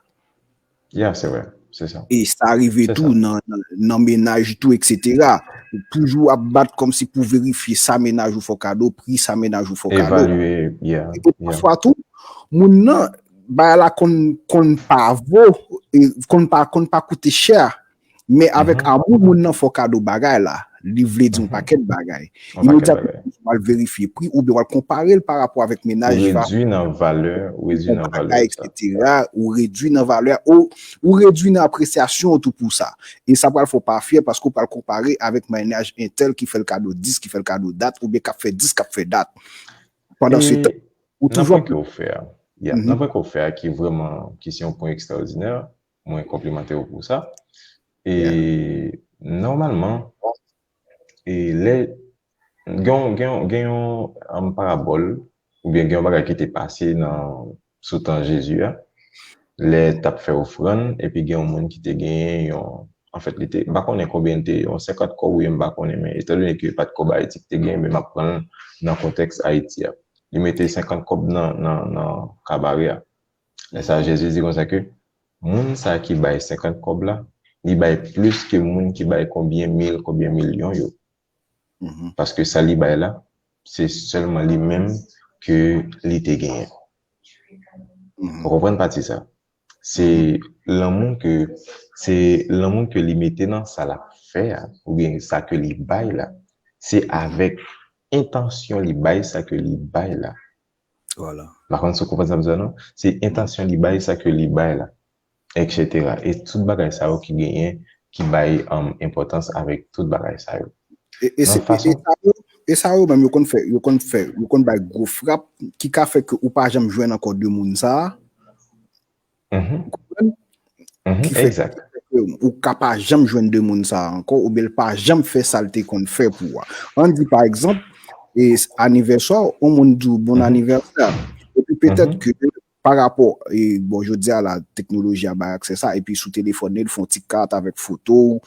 Ya, se vre, se sa. E sa rive tou nan, nan, nan mennaj tou, et cetera. Ou toujou ap bat kòmsi pou verifye sa mennaj ou fè w kado, pri sa mennaj ou fè w kado. Evalye, yeah. E pafwa tou, moun nan, bagay la konn, konn pa vo, e konn pa, konn pa koute chè. Men avèk amou moun nan fè w kado bagay la, li vle di yon pakèt bagay. Imedyatman, w al verifye pri oubyen w al konpare l pa rapò avèk mennaj. Ou redui nan valè, ou redui nan valè, et cetera. Ou redui nan valè, ou, ou redui nan apresyasyon w tou pou sa. E sa pral fè w pa fyè paske w pral konpare avèk mennaj entèl ki fè l kado dis, ki fè l kado dat, oubyen k ap fè dis, k ap fè dat. Pandan se tan, ou toujou ap. Nan pwen ke w fè a, nan pwen ke w fè a ki vrèman, ki se yon pwen ekstraòdinè, mwen konplimante w pou sa. E nòmalman, e lè gen, gen, gen yon parabòl, oubyen gen yon bagay ki te pase nan sou tan Jezi a, lè t ap fè ofrann, epi gen yon moun ki te genyen yon, anfèt, li te, m pa konnen konbyen li te, yon senkant kòb oubyen m pa konnen, men etandone ke pa t kòb Ayiti ki te genyen, men m ap pran l nan kontèks Ayiti a. Li mete senkant kòb nan, nan, nan kabare a. Lè sa, Jezi di konsa ke moun sa ki bay senkant kòb la, li bay plis ke moun ki bay konbyen mil, konbyen milyon yo. Paske sa li bay la, se sèlman li menm ke li te genyen. Ou konprann pati sa? Se lanmou ke, se lanmou ke li mete nan sa l ap fè a, oubyen sa ke li bay la. Se avèk entansyon li bay sa ke li bay la. M pa konn si w konprann sa m di a non. Se entansyon li bay sa ke li bay la, et cetera. E tout bagay sa yo ki genyen, ki bay enpòtans avèk tout bagay sa yo. E sa yo, e sa yo menm yo konn fè, yo konn fè, yo konn bay gwo frap ki ka fè ke ou pa janm jwenn ankò de moun sa a. Ou konprann? Ki fè ke ou ka pa janm jwenn de moun sa a ankò, oubyen l pa janm fè sa l te konn fè pou ou a. Ann di pa egzanp, e anivèsè w, yon moun di w bon anivèsè. Epi petèt ke pa rapò, e bon, jodi a la, teknoloji a bay aksè sa, epi sou telefòn li, l fè yon ti kat avèk foto w,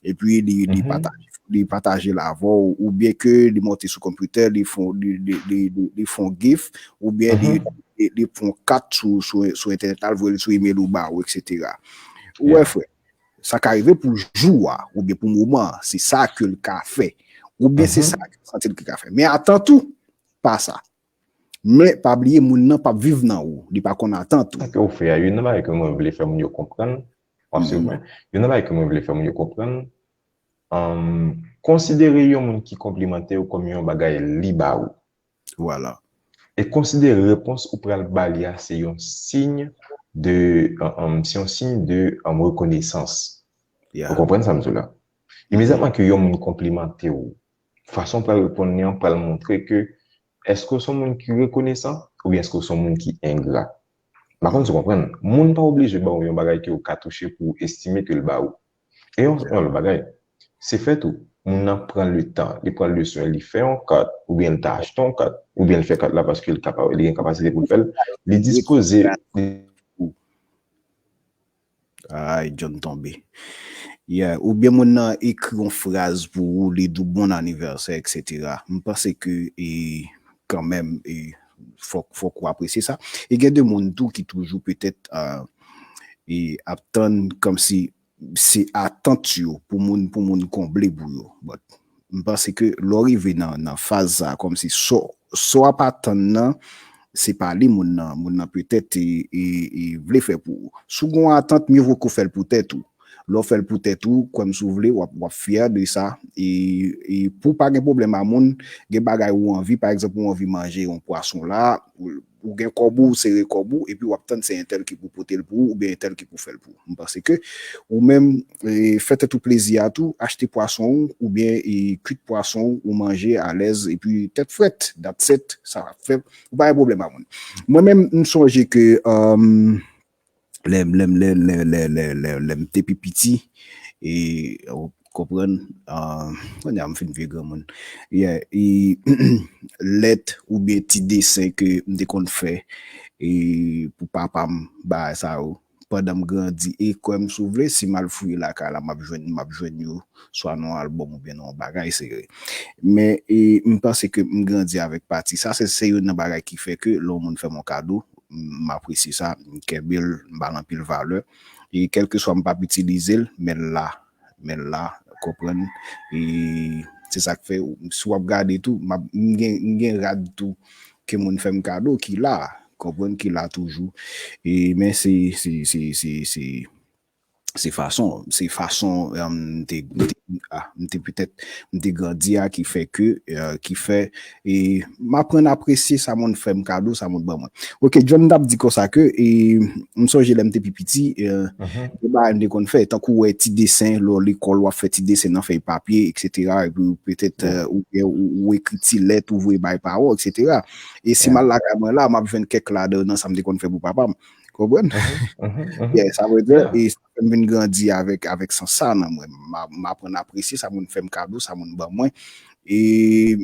epi li, li pataje, li pataje l avè w, oubyen ke li monte sou konpitè, li fè, li, li, li, li, li fè yon gif, oubyen li, li, li pran kat sou, sou, sou entènèt la, l voye l sou email ou ba ou, et cetera. Ou wè, frè, Sa ka rive pou jou a, oubyen pou moman an, se sa ke l ka fè. Oubyen se sa ke l santi l ki ka fè. Men atant ou, pa sa. Men pa bliye, moun nan p ap viv nan ou, li pa konn atant ou. Sa ke w fè a, youn nan bagay ke mwen vle fè moun yo konprann, w ap swiv mwen, youn nan bagay ke mwen vle fè moun yo konprann, um, konsidere yon moun ki konplimante w kòm yon bagay li ba ou. Vwala. E konsidere repons ou pral ba li a se yon siy de, um, um, se yon siy de, um, rekonesans. Ou konprann sa m di w la? Imedyatman ke yon moun konplimante w, fason w pral reponn li an pral montre ke èske w se yon moun ki rekonesan oubyen èske w se yon moun ki engra. M pa konn si w konprann. Moun pa oblije ba w yon bagay ke w ka touche pou w estime ke l ba ou. E yon, yon lòt bagay, se fèt ou, moun nan pran le tan, li pran le swen, li fè yon kat, oubyen li ta achte yon kat, oubyen li fè kat la paske li kapa-, li gen kapasite pou l fè l, li dispoze, li Ay, John tonbe. Yeah, oubyen moun nan ekri yon fraz pou ou, li di w bon anivèsè, et cetera. M panse ke, e, kanmenm, e, fòk, fòk ou apresye sa. E gen de moun tou ki toujou petèt, a, e, ap tann kòmsi se atant yo pou moun, pou moun konble pou yo. But, m panse ke lè w rive nan, nan faz sa, kòmsi sa w, sa w ap atann nan, se pa li moun nan, moun nan petèt e, e, e vle fè pou ou. Si w gen yon atant, mye vo ke w fè l pou tèt ou. Lè w fè l pou tèt ou, kwè m si w vle, w ap, w ap fyè de sa. E, e pou w pa gen pwoblèm a moun, gen bagay ou anvi, pa egzanp, ou anvi manje yon pwason la, ou, ou gen kòb ou, ou sere kòb ou, epi w ap tann se entèl ki pou pote l pou ou, oubyen entèl ki pou fè l pou ou. M panse ke ou menm, e, fè tèt ou plezi a tou, achte pwason ou, oubyen, e, kuit pwason ou, ou manje alèz, epi tèt frèt, that's it, sa ap fè, ou pa gen pwoblèm a moun. Mwen menm, m sonje ke, um, lè, lè, lè, lè m te pi piti, e, ou konprann, ah, kounye a m fin vye granmoun. Yeah, e, lèt oubyen ti desen ke m te konn fè, e, pou papa m, bagay sa yo. Pandan m grandi, e kwè m si w vle, si m al fouye lakay la, m ap jwenn, m ap jwenn yo, swa nan yon albòm oubyen nan yon bagay sere. Men, e, m panse ke m grandi avèk pati sa, se, se youn nan bagay ki fè ke lè yon moun fè m yon kado, m apresye sa, m kenbe l, m ba l anpil valè. E kèlkeswa m p ap itilize l, men l la, men l la, konprann? E se sa k fè, si w ap gade tou, m ap, m gen, m gen rad tou ke moun fè m kado ki la, konprann, ki la toujou. E, men se, se, se, se, se, se fason, se fason, um, m te, m te, ah, m te petèt, m te grandi a ki fè ke, eh, ki fè, e m aprann apresye sa moun fè m kado, sa moun ban mwen. Ok, John t ap di konsa ke, e, m sonje lè m te pi piti, eh, gen bagay m te konn fè, tankou wè ti desen, lè w lekòl, w ap fè ti desen nan fèy papye, et cetera, epi petèt, eh, ou, ou, ou ekri ti lèt, ou voye bay pawòl, et cetera. E si m al lakay mwen la, m ap jwenn kèk ladan nan sa m te konn fè pou papa m. Konprann? Yeah, sa vle di, e sa fè m vin grandi avèk, avèk sans sa nan mwen. M a-, m aprann apresye sa moun fè m kado, sa moun ban mwen. E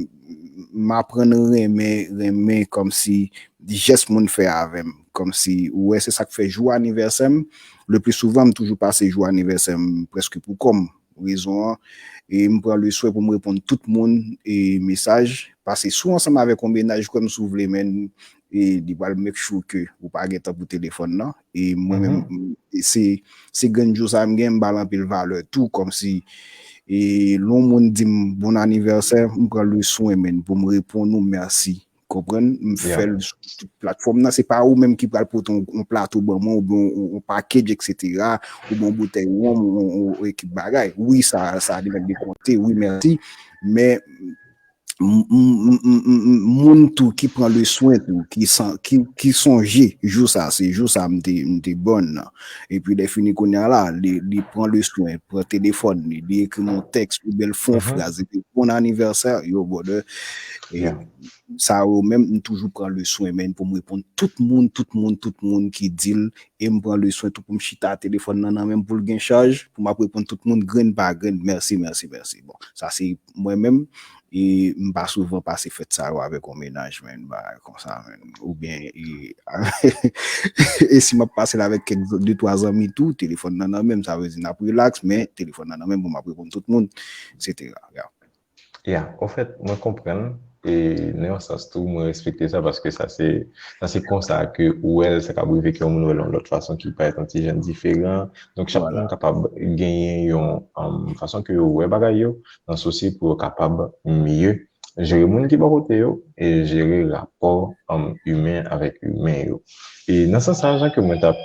m aprann renmen, renmen kòmsi jès moun fè avè m. Kòmsi, ou wè, se sa k fè jou anivèsè m, le pli souvan, m toujou pase jou anivèsè m prèske pou kò m. Rezon an, e m pran le swen pou m reponn tout moun e mesaj. Paske si w ansanm avèk yon mennaj, kwè m si w vle, men, e li pral make sure ke ou pa gen tan pou telefòn nan. E mwen menm, m, e se, se grenn jou sa m gen, m ba l anpil valè tou, kòmsi, e lè yon moun di m bon anivèsè, m pran le swen, men, pou m reponn ou, mèsi. Konprann? M fè l sou tout platfòm nan. Se pa ou menm ki pral pote yon, yon plato ban mwen, oubyen yon, yon package, et cetera, oubyen yon boutèy wonm, yon, yon, yon ekip bagay. Wi, sa, sa li menm li konte, wi, mèsi. Men, m, m, moun tou ki pran le swen tou, ki san-, ki, ki sonje jou sa, se jou sa m te, m te born nan. Epi lè fini kounye a la, li, li pran le swen, pran telefòn li, li ekri m yon tèks, oubyen l fè yon fraz, epi bon anivèsè, yo, brother. E, sa yo menm, m toujou pran le swen, men, pou m reponn tout moun, tout moun, tout moun ki di l, e m pran le swen tou pou m chita telefòn nan nan men m pou l gen chaj, pou m ap reponn tout moun grenn pa grenn, mèsi, mèsi, mèsi. Bon, sa se mwen menm, e m pa souvan pase fèt sa yo avèk yon mennaj, men, bagay konsa, men. Oubyen, e, e si m ap pase l avèk kèk, de twa zanmi tou, telefòn nan nan men m, sa vle di n ap relax, men telefòn nan nan men m pou m ap reponn tout moun, et cetera. Yeah. Ya, anfèt, mwen konprann, e nan yon sans tou, mwen respekte sa paske sa se, sa se konsa ke ou wè l, sa ka rive ke yon moun wè l yon lòt fason ki parèt yon ti jan diferan. Donk, chak moun kapab genyen yon um, fason ke yo wè bagay yo, nan sousi pou yo kapab miye jere moun ki bò kote yo e jere rapò um, imen avèk imen yo. E nan sans sa, jan ke mwen t ap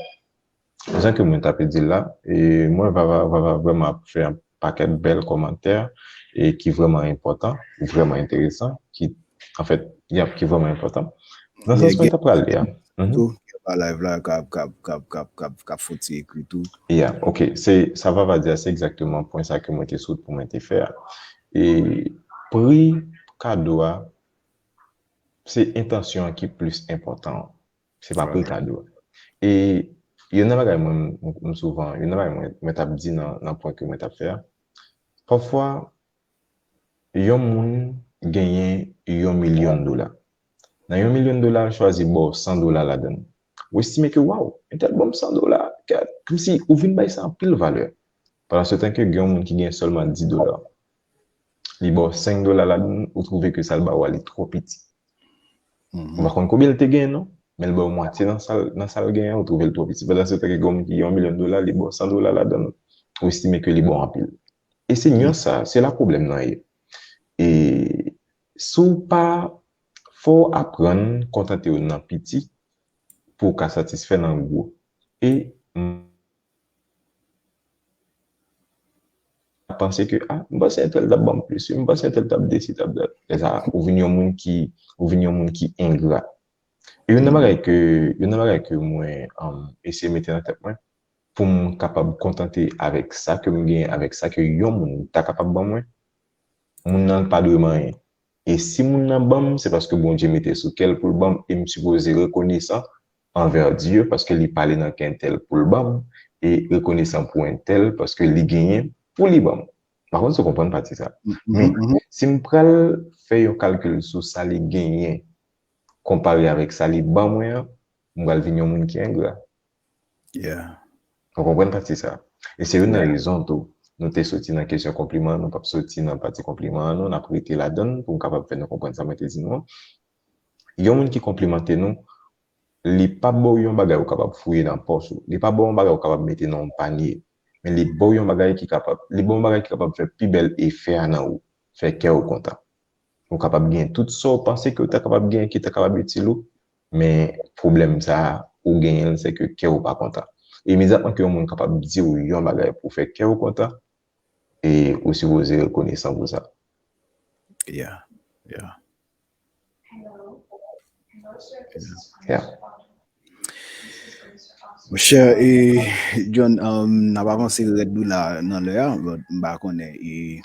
jan ke mwen t ap di l la, e mwen Vava, Vava vrèman ap fè yon pakèt bèl kòmantè e ki vrèman enpòtan, vrèman enteresan, ki, anfèt, yap, ki vrèman enpòtan. Nan sans mwen t ap prale a. Mhm. Tou, ki pa live la, k ap, k ap, k ap, k ap, k ap, k ap fon ti ekri tou. Yeah, ok. Se, sa Vava di a, se egzakteman pwen sa ke mwen te sot pou mwen te fè a. E pri kado a, se entansyon an ki plis enpòtan. Se pa pri kado a. E youn nan bagay mwen, m, m souvan, youn nan bagay mwen, mwen t ap di nan, nan pwen ke mwen t ap fè a, pafwa, yon moun genyen yon milyon dola. Nan yon milyon dola, l chwazi ba w san dola ladan l. Ou estime ke, waw, entèl ban m san dola, kòmsi ou vin bay sa anpil valè. Pandan se tan ke gen yon moun ki gen sèlman dis dola, li ba w senk dola ladan l, ou twouve ke sa l ba w a, li twò piti. Ou pa konn konbyen l te gen, non, men l ba w mwatye nan sa l, nan sa l gen an, ou twouve l twò piti. Pandan se tan ke gen yon moun ki gen yon milyon dola, li ba w san dola ladan l, ou estime ke li ba w anpil. E se nyans sa, se la pwoblèm nan ye. E si w pa, fò w aprann kontante w nan piti pou w ka satisfè nan gwo. E m panse ke, ah, m panse entèl t ap ban m plis, wi, m panse entèl t ap de si, t ap dat. Lè sa, ou vin yon moun ki, ou vin yon moun ki engra. E youn nan bagay ke, youn nan bagay ke mwen um, eseye mete nan tèt mwen, pou m kapab kontante avèk sa ke m genyen, avèk sa ke yon moun ta kapab ban mwen, moun nan pa dwe m anyen. E si moun nan ban m, se paske Bondye mete sou kè l pou l ban m, e m sipoze rekonesan anvè Dye paske li pale nan kè entèl pou l ban m, e rekonesan pou entèl paske li genyen pou li ban m. M pa konn si w konprann pati sa. Men, si m pral fè yon kalkil sou sa li genyen konpare avèk sa li ban mwen an, m pral vin yon moun ki engra. Ou konprann pati sa? E se youn nan rezon tou, nou te soti nan kesyon konpliman, nou p ap soti nan pati konpliman an, non, n ap rete ladan l pou m kapab fè nou konprann sa mwen te di nou an. Yon moun ki konplimante nou, li pa ba w yon bagay ou kapab fouye nan pòch ou, li pa ba w yon bagay ou kapab mete nan yon panye, men li ba w yon bagay ki kapab, li ba w yon bagay ki kapab fè pi bèl efè a nan ou, fè kè w kontan. Ou kapab gen tout sa w panse ke w ta kapab gen ki ta kapab itil ou, men pwoblèm sa a, ou genyen l, se ke kè w pa kontan. E imedyatman ke yon moun kapab di w yon bagay pou fè kè w kontan, e ou sipoze rekonesan pou sa. Yeah, yeah. Yeah. Monchè, e, John, um, n ap avanse rèd nou la nan lè a, but m pa konnen, e,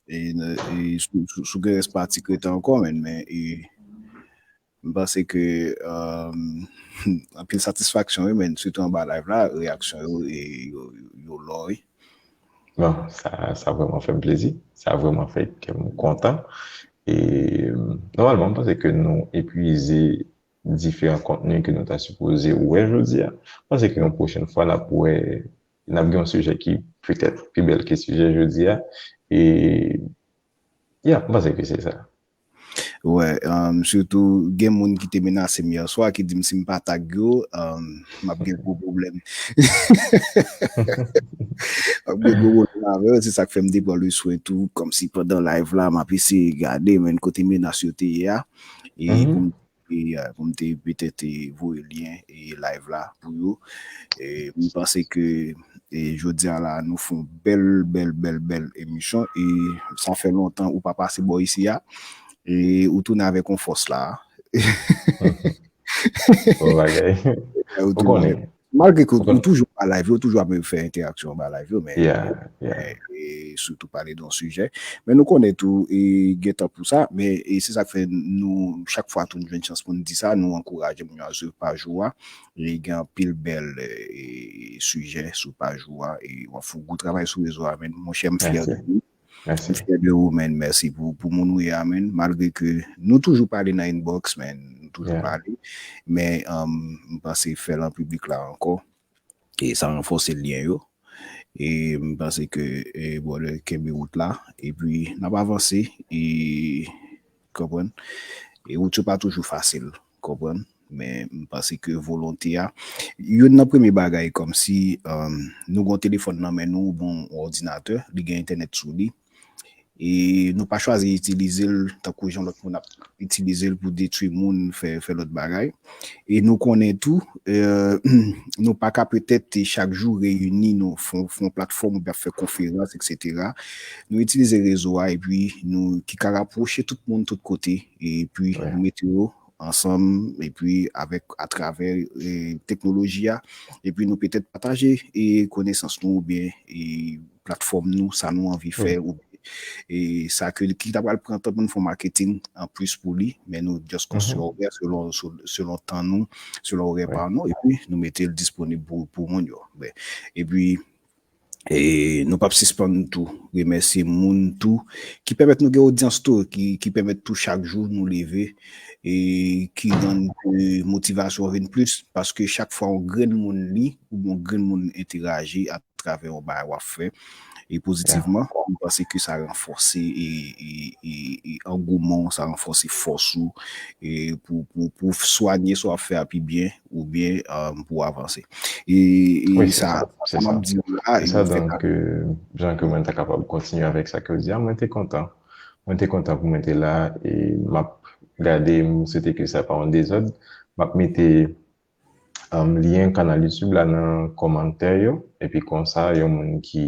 e, e sou, sou, sou gen rès pati k rete ankò, men, men, e, m panse ke, um, anpil satisfaksyon, wi, men, sitou anba live la, reyaksyon yo, e, yo, yo lò, wi. Bon, sa, sa vrèman fè m plezi. Sa vrèman fè kè m kontan. E, nòmalman, m panse ke nou epuize diferan kontni ke nou ta sipoze wè jodi a. M panse ke yon pwochèn fwa, n ap wè, n ap gen yon sijè ki petèt pi bèl ke sijè jodi a. E, ya, m panse ke se sa. Wè, um, sitou gen moun ki te menase m yè swa, ki di m si m pa tag yo, um, m ap gen gwo pwoblèm. M ap gen gwo pwoblèm avè yo, se sa k fè m te pran le swen tou, kòmsi pandan live la, m ap eseye gade, men kote menas yo te ye a, e pou m, e, pou m te petèt, e, voye lyen, e, live la pou yo. E, m panse ke, e, jodi a la, nou fè yon bèl, bèl, bèl, bèl emisyon, e sa fè lontan ou pa pase bò isi a, e ou tounen avèk yon fòs la. Bon bagay. Ou konnen. Malgre ke ou toujou pa live yo, ou toujou ap fè entèraksyon anba live yo, men, yeah, yeah, e sitou pale de yon sijè. Men nou konnen tou, e gen tan pou sa, men e se sa k fè nou, chak fwa tou nou jwenn chans pou nou di sa, nou ankouraje moun yo al swiv paj ou a. E gen anpil bèl, e, sijè sou paj ou a, e w ap fè yon gwo travay sou rezo a, men monchè, m fyè de ou. Mèsi. M fyè de ou, man. Mèsi pou, pou moun ou ye a, man. Malgre ke nou toujou pale nan inbox, man. Nou toujou pale. Men, um, m panse fè l an piblik la ankò. E sa ranfòse lyen yo. E m panse ke, e, brother, kenbe wout la. Epi, n ap avanse. E konprann? E wout yo pa toujou fasil, konprann? Men m panse ke volonte a, youn nan premye bagay, kòmsi, um, nou gen yon telefòn nan men nou, bon, yon òdinatè, li gen entènèt sou li. E nou pa chwazi itilize l tankou jan lòt moun ap itilize l pou detwi moun, fè, fè lòt bagay. E nou konnen tou, euh, nou pa ka petèt chak jou reyini nou, fè yon, fè yon platfòm oubyen ap fè konferans, et cetera. Nou itilize rezo a epi nou ki ka rapwoche tout moun tout kote, epi nou mete yo ansanm, epi avèk, atravè, e, teknoloji a, epi nou petèt pataje, e, konesans nou oubyen, e, platfòm nou, sa nou anvi fè, oubyen, e, sa ke ki ta pral pran tan pou nou fè yon maketing anplis pou li, men nou just konstwi orè selon, selon tan nou, selon orè pa nou, epi nou mete l disponib pou, pou moun yo. Epi, e nou p ap sispann tou remèsye moun tou ki pèmèt nou gen odyans tou, ki, ki pèmèt tou chak jou nou leve, e ki rann ke motivasyon vin plis, paske chak fwa yon grenn moun li, oubyen yon grenn moun enteraji atravè yon bagay w ap fè, e pozitivman, m panse ke sa ranfòse e, e, e, e angouman w, sa ranfòse fòs ou, e pou, pou, pou swanye sa w ap fè a pi byen, oubyen, um, pou avanse. E, e sa, sa m ap di w la, e sa, donk, jan ke mwen ta kapab kontinye avèk sa ke w di a, mwen te kontan. Mwen te kontan pou mwen te la, e m ap gade, m swete ke sa pa yon dezòd. M ap mete, um, lyen kanal YouTube la nan kòmantè yo, epi konsa, yon moun ki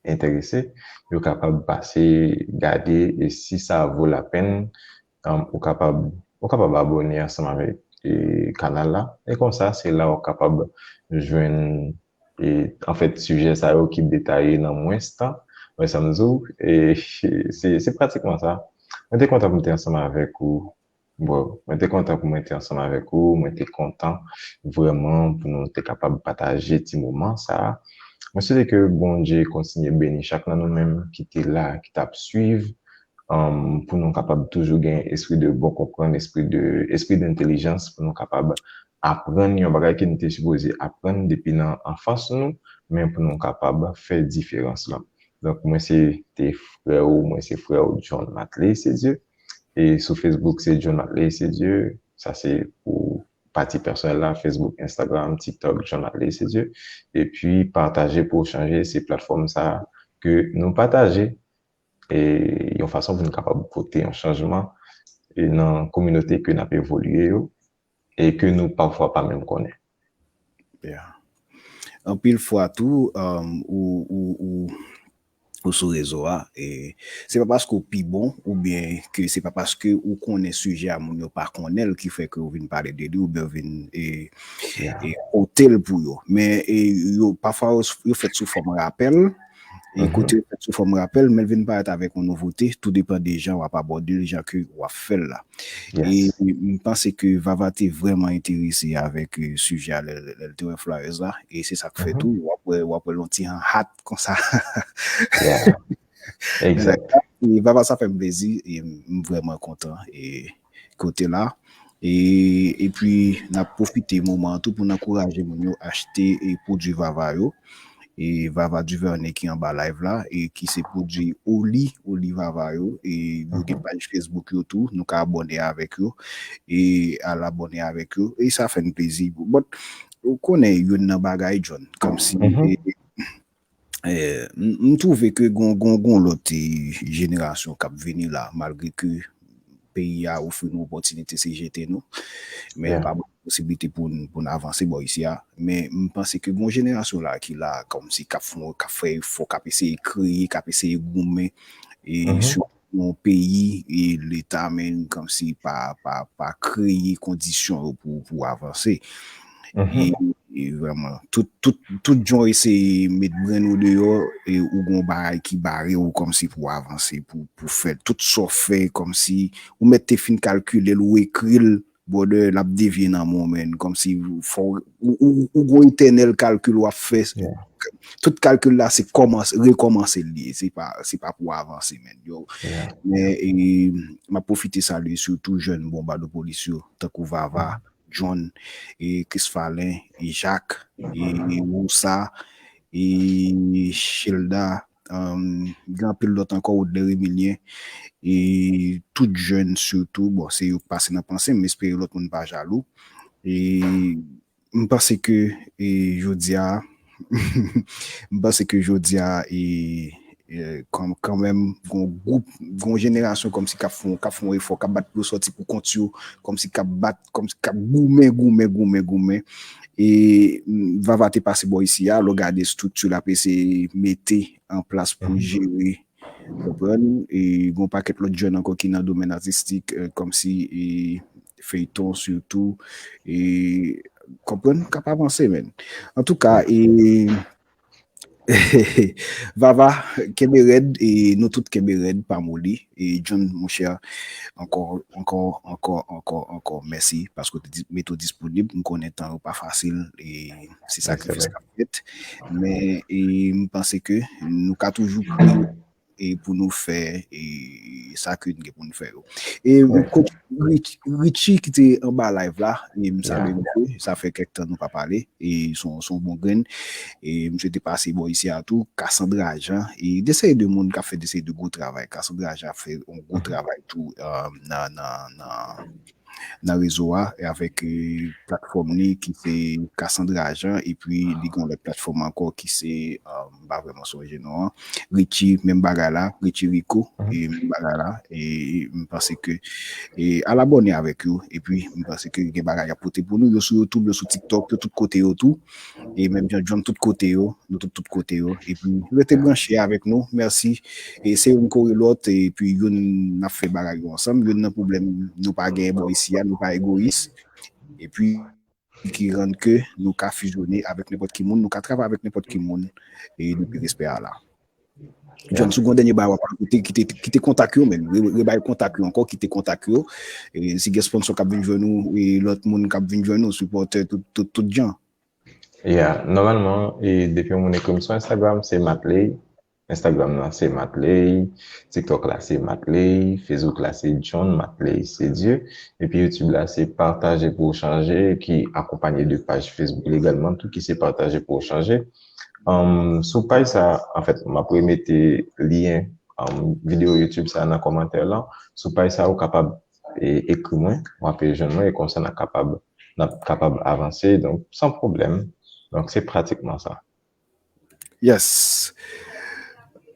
enterese, yo kapab pase gade, e si sa vo lapenn, um, ou kapab, ou kapab abòne ansanm avèk, e, kanal la. E konsa, se la ou kapab jwenn, e, anfèt, sijè sa yo ki detaye nan mwens tan. Wè sa m di w, e, se, se pratikman sa. Mwen te kontan pou m te ansanm avèk ou. Bon, mwen te kontan pou mwen te ansanm avèk ou, mwen te kontan vrèman pou nou te kapab pataje ti moman sa a. Mwen swete ke Bondye kontinye beni chak nan nou menm ki te la, ki t ap swiv, um, pou nou kapab toujou gen espri de bon konprann, espri de, espri de entèlijans, pou nou kapab aprann yon bagay ke nou te sipoze aprann depi nan anfans nou, men pou nou kapab fè diferans lan. Donk, mwen se te frè ou, mwen se frè ou John Mately, se Dieu. E sou Facebook, se John Mately, se Dieu. Sa se pou pati pèsonèl la, Facebook, Instagram, TikTok, John Mately, se Dieu. Epi, pataje pou chanje, se platfòm sa ke nou pataje. E yon fason pou nou kapab pote yon chanjman, e nan kominote ke n ap evolye yo, e ke nou pafwa pa menm konnen. Yeah. Anpil fwa tou, um, ou, ou, ou, ou sou rezo a, e se pa paske w pi bon, oubyen ke se pa paske ou konnen sijè a, moun yo pa konnen l, ki fè ke w vin pale de li, oubyen w vin, e, e pote l pou yo. Men, e, yo, pafwa, yo, yo fèt sou fòm rapèl, e kote yo fèt sou fòm rapèl, men l vin parèt avèk yon nouvote, tou depann de jan w ap abòde l, jan ke w ap fè l la. E m panse ke Vava te vrèman enterese avèk, e, sijè a lè, lè, lè l te wè flyers la, e se sa k fè tou, w ap wè, w ap wè l yon ti jan hat konsa. Exact. E Vava, sa fè m plezi, e m vrèman kontan, e kote la. E, epi, n ap pwofite moman an tou pou n ankouraje moun yo achte, e, pwodui Vava yo. E Vava Duvernay ki anba live la, e ki se pwodui Oli, Oli Vava yo. E yo gen paj Facebook yo tou, nou ka abòne avèk yo. E al abòne avèk yo. E sa fè n plezi. Bon, ou konnen youn nan bagay, John, kòmsi, e, Eh, m, m twouve ke gon, gon, gon lòt, eh, jenerasyon k ap vini la, malgre ke peyi a ofri nou opòtinite, se jete nou. Men pa ban nou posiblite pou n, pou n avanse bò isi a. Men m panse ke gon jenerasyon la ki la, kòmsi k ap fè, k ap fè efò, k ap eseye kreye, k ap eseye goumen, e sou yon peyi, e Leta menm kòmsi pa, pa, pa kreye kondisyon yo pou, pou avanse. E, e vrèman, tout, tout, tout jan w eseye met brenn ou deyò, e ou gon bagay ki bare w kòmsi pou avanse, pou, pou fè tout sa w fè, kòmsi ou mèt te fin kalkile l, ou ekri l, brother, l ap devye nan men w, man. Kòmsi fò w, ou, ou, ou gon etènèl kalkil w ap fè. Tout kalkil la se kòmanse, rekòmanse l ye. Se pa, se pa pou avanse, man. Yo. Men, e, m ap pwofite salye sitou jèn Bonbadopolis yo, tankou Vava, John, e Chris Falen, e Jacques, e, e Wousa, e Childa, um, gen anpil lòt ankò, Odley Remilien, e tout jèn sitou, bon, se yo k pase nan panse m, m espere lòt moun pa jalou. E m panse ke e, jodi a, m panse ke jodi a, e, e, kan, kanmenm, gon gwoup, gon jenerasyon kòmsi k ap fè, k ap fè yon efò, k ap bat pou yo sòti pou kont yo, kòmsi k ap bat, kòmsi k ap goumen, goumen, goumen, goumen. E mm, Vava te pase bò isi a, lè w gade estrikti l ap eseye mete an plas pou jere, konprann? E gon pakèt lòt jèn ankò ki nan domèn atistik, e, kòmsi e, feyton sitou, e, konprann, k ap avanse, men. Antouka, e, Vava, kenbe rèd, e nou tout kenbe rèd, pa moli. E John, monchè, ankò, ankò, ankò, ankò, ankò, mèsi paske w te di- mete w disponib. M konnen tan yo pa fasil, e se sakrifis k ap fèt. Men e, m panse ke nou ka toujou priye e pou nou fè e sa ke n gen pou n fè yo. E Rich- Richie ki te anba live la, e m salye misye, sa fè kèk tan nou pa pale, e se yon se yon bon grenn. E misye te pase bò isi a tou, Cassandra Jean, e de seri de moun k ap fè de seri de gwo travay. Cassandra Jean ap fè yon gwo travay tou, um, nan, nan, nan, nan rezo a, e avèk e, platfòm li ki se Cassandra Jean, epi li gen yon lòt platfòm ankò ki se, um, m pa vrèman sonje non an, Richie, menm bagay la, Richie Rico, e menm bagay la, e m panse ke e al abòne avèk yo, epi m panse ke gen bagay y ap pote pou nou, yo sou YouTube, yo sou TikTok, yo tout kote yo tou, e menm jan John tout kote yo, nou tout tout kote yo, epi rete branche avèk nou, mèsi, e se youn kore lòt, epi youn n ap fè bagay yo ansanm, youn nan pwoblèm nou pa genyen bò isi a, nou pa egoyis, epi ki rann ke nou ka fizyone avèk nenpòt ki moun, nou ka travay avèk nenpòt ki moun, e depi respè a la. John, si w gen yon dènye bagay w ap ajoute, kite, kite kontak yo menm, re- rebay kontak yo ankò, kite kontak yo, e si gen sponsò k ap vin jwenn ou, e lòt moun k ap vin jwenn ou, sipòtè, tout, tout, tout jan. Yeah, nòmalman, e depi yon moun ekri m sou Instagram, se Matley. Instagram nan se Matley, TikTok la se Matley, Facebook la se John Matley, se Dieu. Epi YouTube la se Pataje pou w chanje, ki akonpanye de paj Facebook li egalman tou, ki se Pataje pou w chanje. Um, sou paj sa, anfèt, m ap remete lyen um, videyo YouTube sa nan kòmantè lan. Sou paj sa, ou kapab e, ekri mwen, w ap jwenn mwen, e konsa n ap kapab, n ap kapab avanse, donk, san pwoblèm. Donk, se pratikman sa. Yes.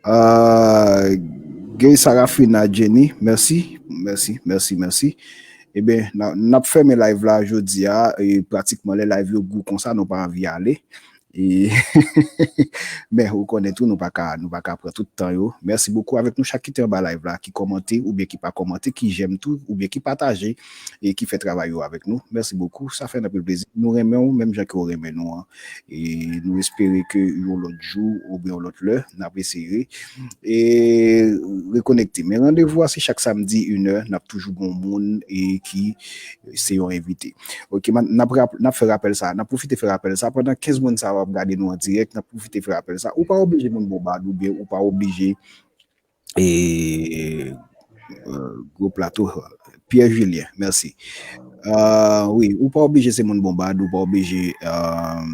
Uh, Gay Sarafina Jenny, mèsi, mèsi, mèsi, mèsi. Ebyen, n a- n ap fèmen live la jodi a, e pratikman lè live yo gou konsa, nou pa anvi ale. E men ou konnen tou, nou pa ka nou pa ka pran tout tan yo. Mèsi bokou avèk nou chak ki te anba live la, ki kòmante oubyen ki pa kòmante, ki j'aime tou oubyen ki pataje, e ki fè travay yo avèk nou. Mèsi bokou, sa fè n anpil plezi. Nou renmen w menm jan ke w renmen nou an. E nou espere ke yon lòt jou oubyen yon lòt lè n ap eseye e rekonekte. Men randevou a se chak samdi inè, n ap toujou gon moun e ki se yon envite. Ok, n ap, n ap fè rapèl sa, n ap pwofite fè rapèl sa pandan kenz moun sa yo ap gade nou an dirèk, n ap pwofite fè rapèl sa. Ou pa oblije moun bon bad oubyen ou pa oblije e, e, gwo plato. Pierre Julien, mèsi. Uh, wi, ou pa oblije se moun bon bad, ou pa oblije um,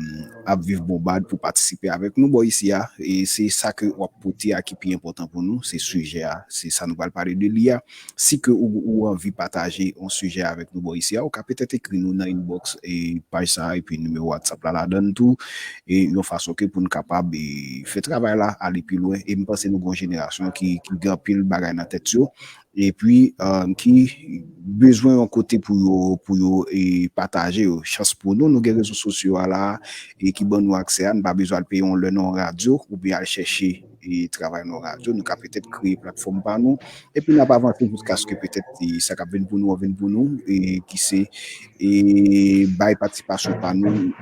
ap viv bon bad pou patisipe avèk nou bò isi a. E se sa ke w ap pote a ki pi enpòtan pou nou, se sijè a, se sa nou pral pale de li a. Si ke ou, ou anvi pataje yon sijè avèk nou bò isi a, ou ka petèt ekri nou nan inbox e paj sa a, epi nimewo WhatsApp la ladan l tou, e yon fason ke pou n kapab e, fè travay la ale pi lwen. E m panse nou gen yon jenerasyon ki, ki gen anpil bagay nan tèt yo, epi um, ki bezwen yon kote pou yo pou yo e, pataje yo. Chans pou nou, nou gen rezo sosyo a la e ki ban nou aksè a, nou pa bezwen al peye yon lè nan yon radyo oubyen al chèche e, travay nan yon radyo. Nou ka petèt kreye platfòm pa nou, epi n ap avanse jiskaske petèt e, sa k ap vin pou nou an vin pou nou, e ki se e, bay patisipasyon pa nou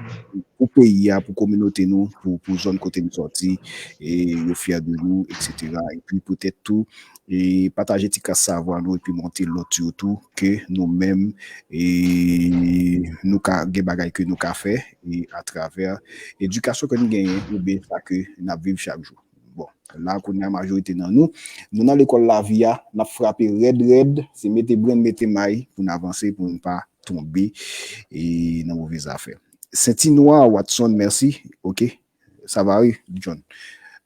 pou peyi a, pou kominote nou, pou, pou zòn kote n sòti, e yo fyè de nou, etsetera. Epi petèt tou, e pataje ti kras savwa nou epi montre lòt yo tou ke nou menm e nou ka gen bagay ke nou ka fè e atravè edikasyon ke n genyen oubyen sa ke n ap viv chak jou. Bon, la kounye a majorite nan nou, nou nan lekòl lavi a, n ap frape rèd rèd, se mete brenn mete may pou n avanse, pou n pa tonbe e nan move zafè. Senti nwa, Watson, mèsi. Ok. Sa va wi, John.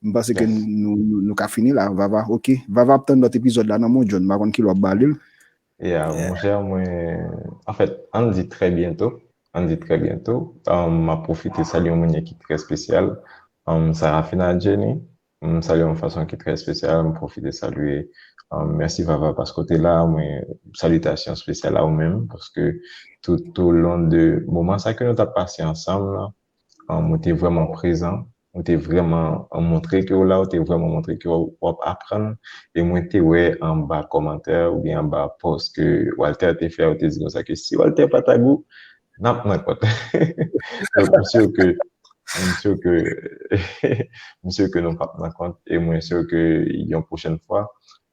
M panse ke nou, nou, nou ka fini la, Vava. Ok. Vava ap tann lòt epizòd la nan mon John. M pa konn ki lè w ap ba li l. Yeah, monchè, mwen, anfèt, ann di trè byento. Ann di trè byento. Um, m ap pwofite salye yon moun ki trè espesyal. Um, Sarafina Jenny. M salye yon fason ki trè espesyal. M pwofite salye. Um, mèsi, Vava, paske w te la. Mwen, salitasyon espesyal a ou menm, paske tout au long de moman sa ke nou t ap pase ansanm lan, um, ou te vrèman prezan. Ou te vrèman montre ke w la, ou te vrèman montre ke w ap aprann. E mwen te wè anba kòmantè oubyen anba pòs ke Walter te fè, ou te di konsa ke si Walter pa tag ou, n ap nan kont. Donk, m si ke, m si ke, m si ke nou p ap nan kont. E mwen si ke yon pwochèn fwa,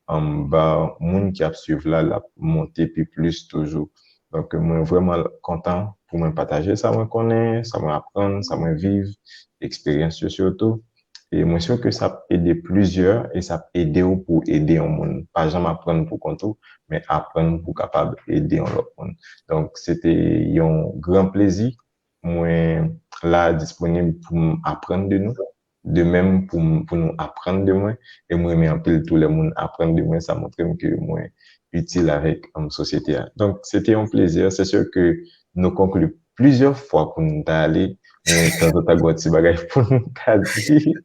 um, ba moun ki ap swiv la, l ap monte pi plis toujou. Donk, mwen vrèman kontan pou mwen pataje sa mwen konnen, sa mwen aprann, sa mwen viv, eksperyans yo sitou. E mwen si ke sa ap ede plizyè e sa ap ede w pou ede yon moun. Pa janm aprann pou kont ou, men aprann pou kapab ede yon lòt moun. Donk, se te yon gran plezi. Mwen la disponib pou m aprann de nou. De menm pou, pou nou aprann de mwen. E mwen renmen anpil tou lè moun aprann de mwen, sa montre m ke mwen itil avèk um, sosyete a. Donk, se te yon plezi. Se si ke nou konkli plizyè fwa pou nou ta ale, men tanzantan gen yon ti bagay pou nou ta di.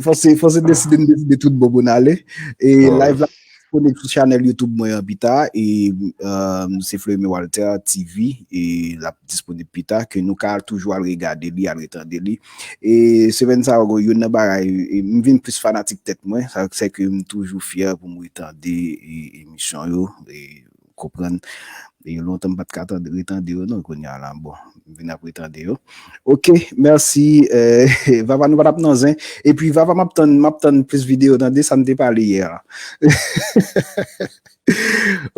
Fò se, fò se deside, m deside tout bon pou n ale. E live la disponib sou chanèl YouTube mwen an pita. E um, se Fleury Walter T V. E l ap disponib pita. Ke nou ka toujou al regade li, al retande li. E semèn sa yo, youn nan bagay, e, m vin plis fanatik tèt mwen. Sa se ke m toujou fyè pou m retande e, emisyon yo. E, konprann. E lontan m pa t ka tande, retande yo non, kounye a la, bon, m vin ap retande yo. Ok, mèsi. Euh, Vava, nou pa t ap nan zen. Epi Vava, m ap tann, m ap tann plis videyo, tande sa n te pale yè a.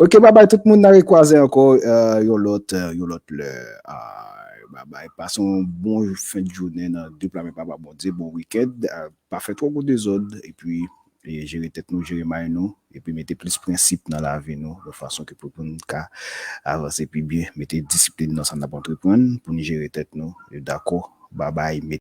Ok, babay tout moun, n a rekwaze ankò euh, yon lòt, euh, yon lòt lè. Ah, babay, pase yon bon fen de jounen nan de pla men Papa Bondye, bon wikenn. Euh, pa fè twò gwo dezòd, epi e jere tèt nou, jere may nou, epi mete plis prensip nan lavi nou, yon fason ke pou, pou n ka avanse pi byen, mete disiplin nan sa n ap antreprann, pou n jere tèt nou, e dakò, babay, mete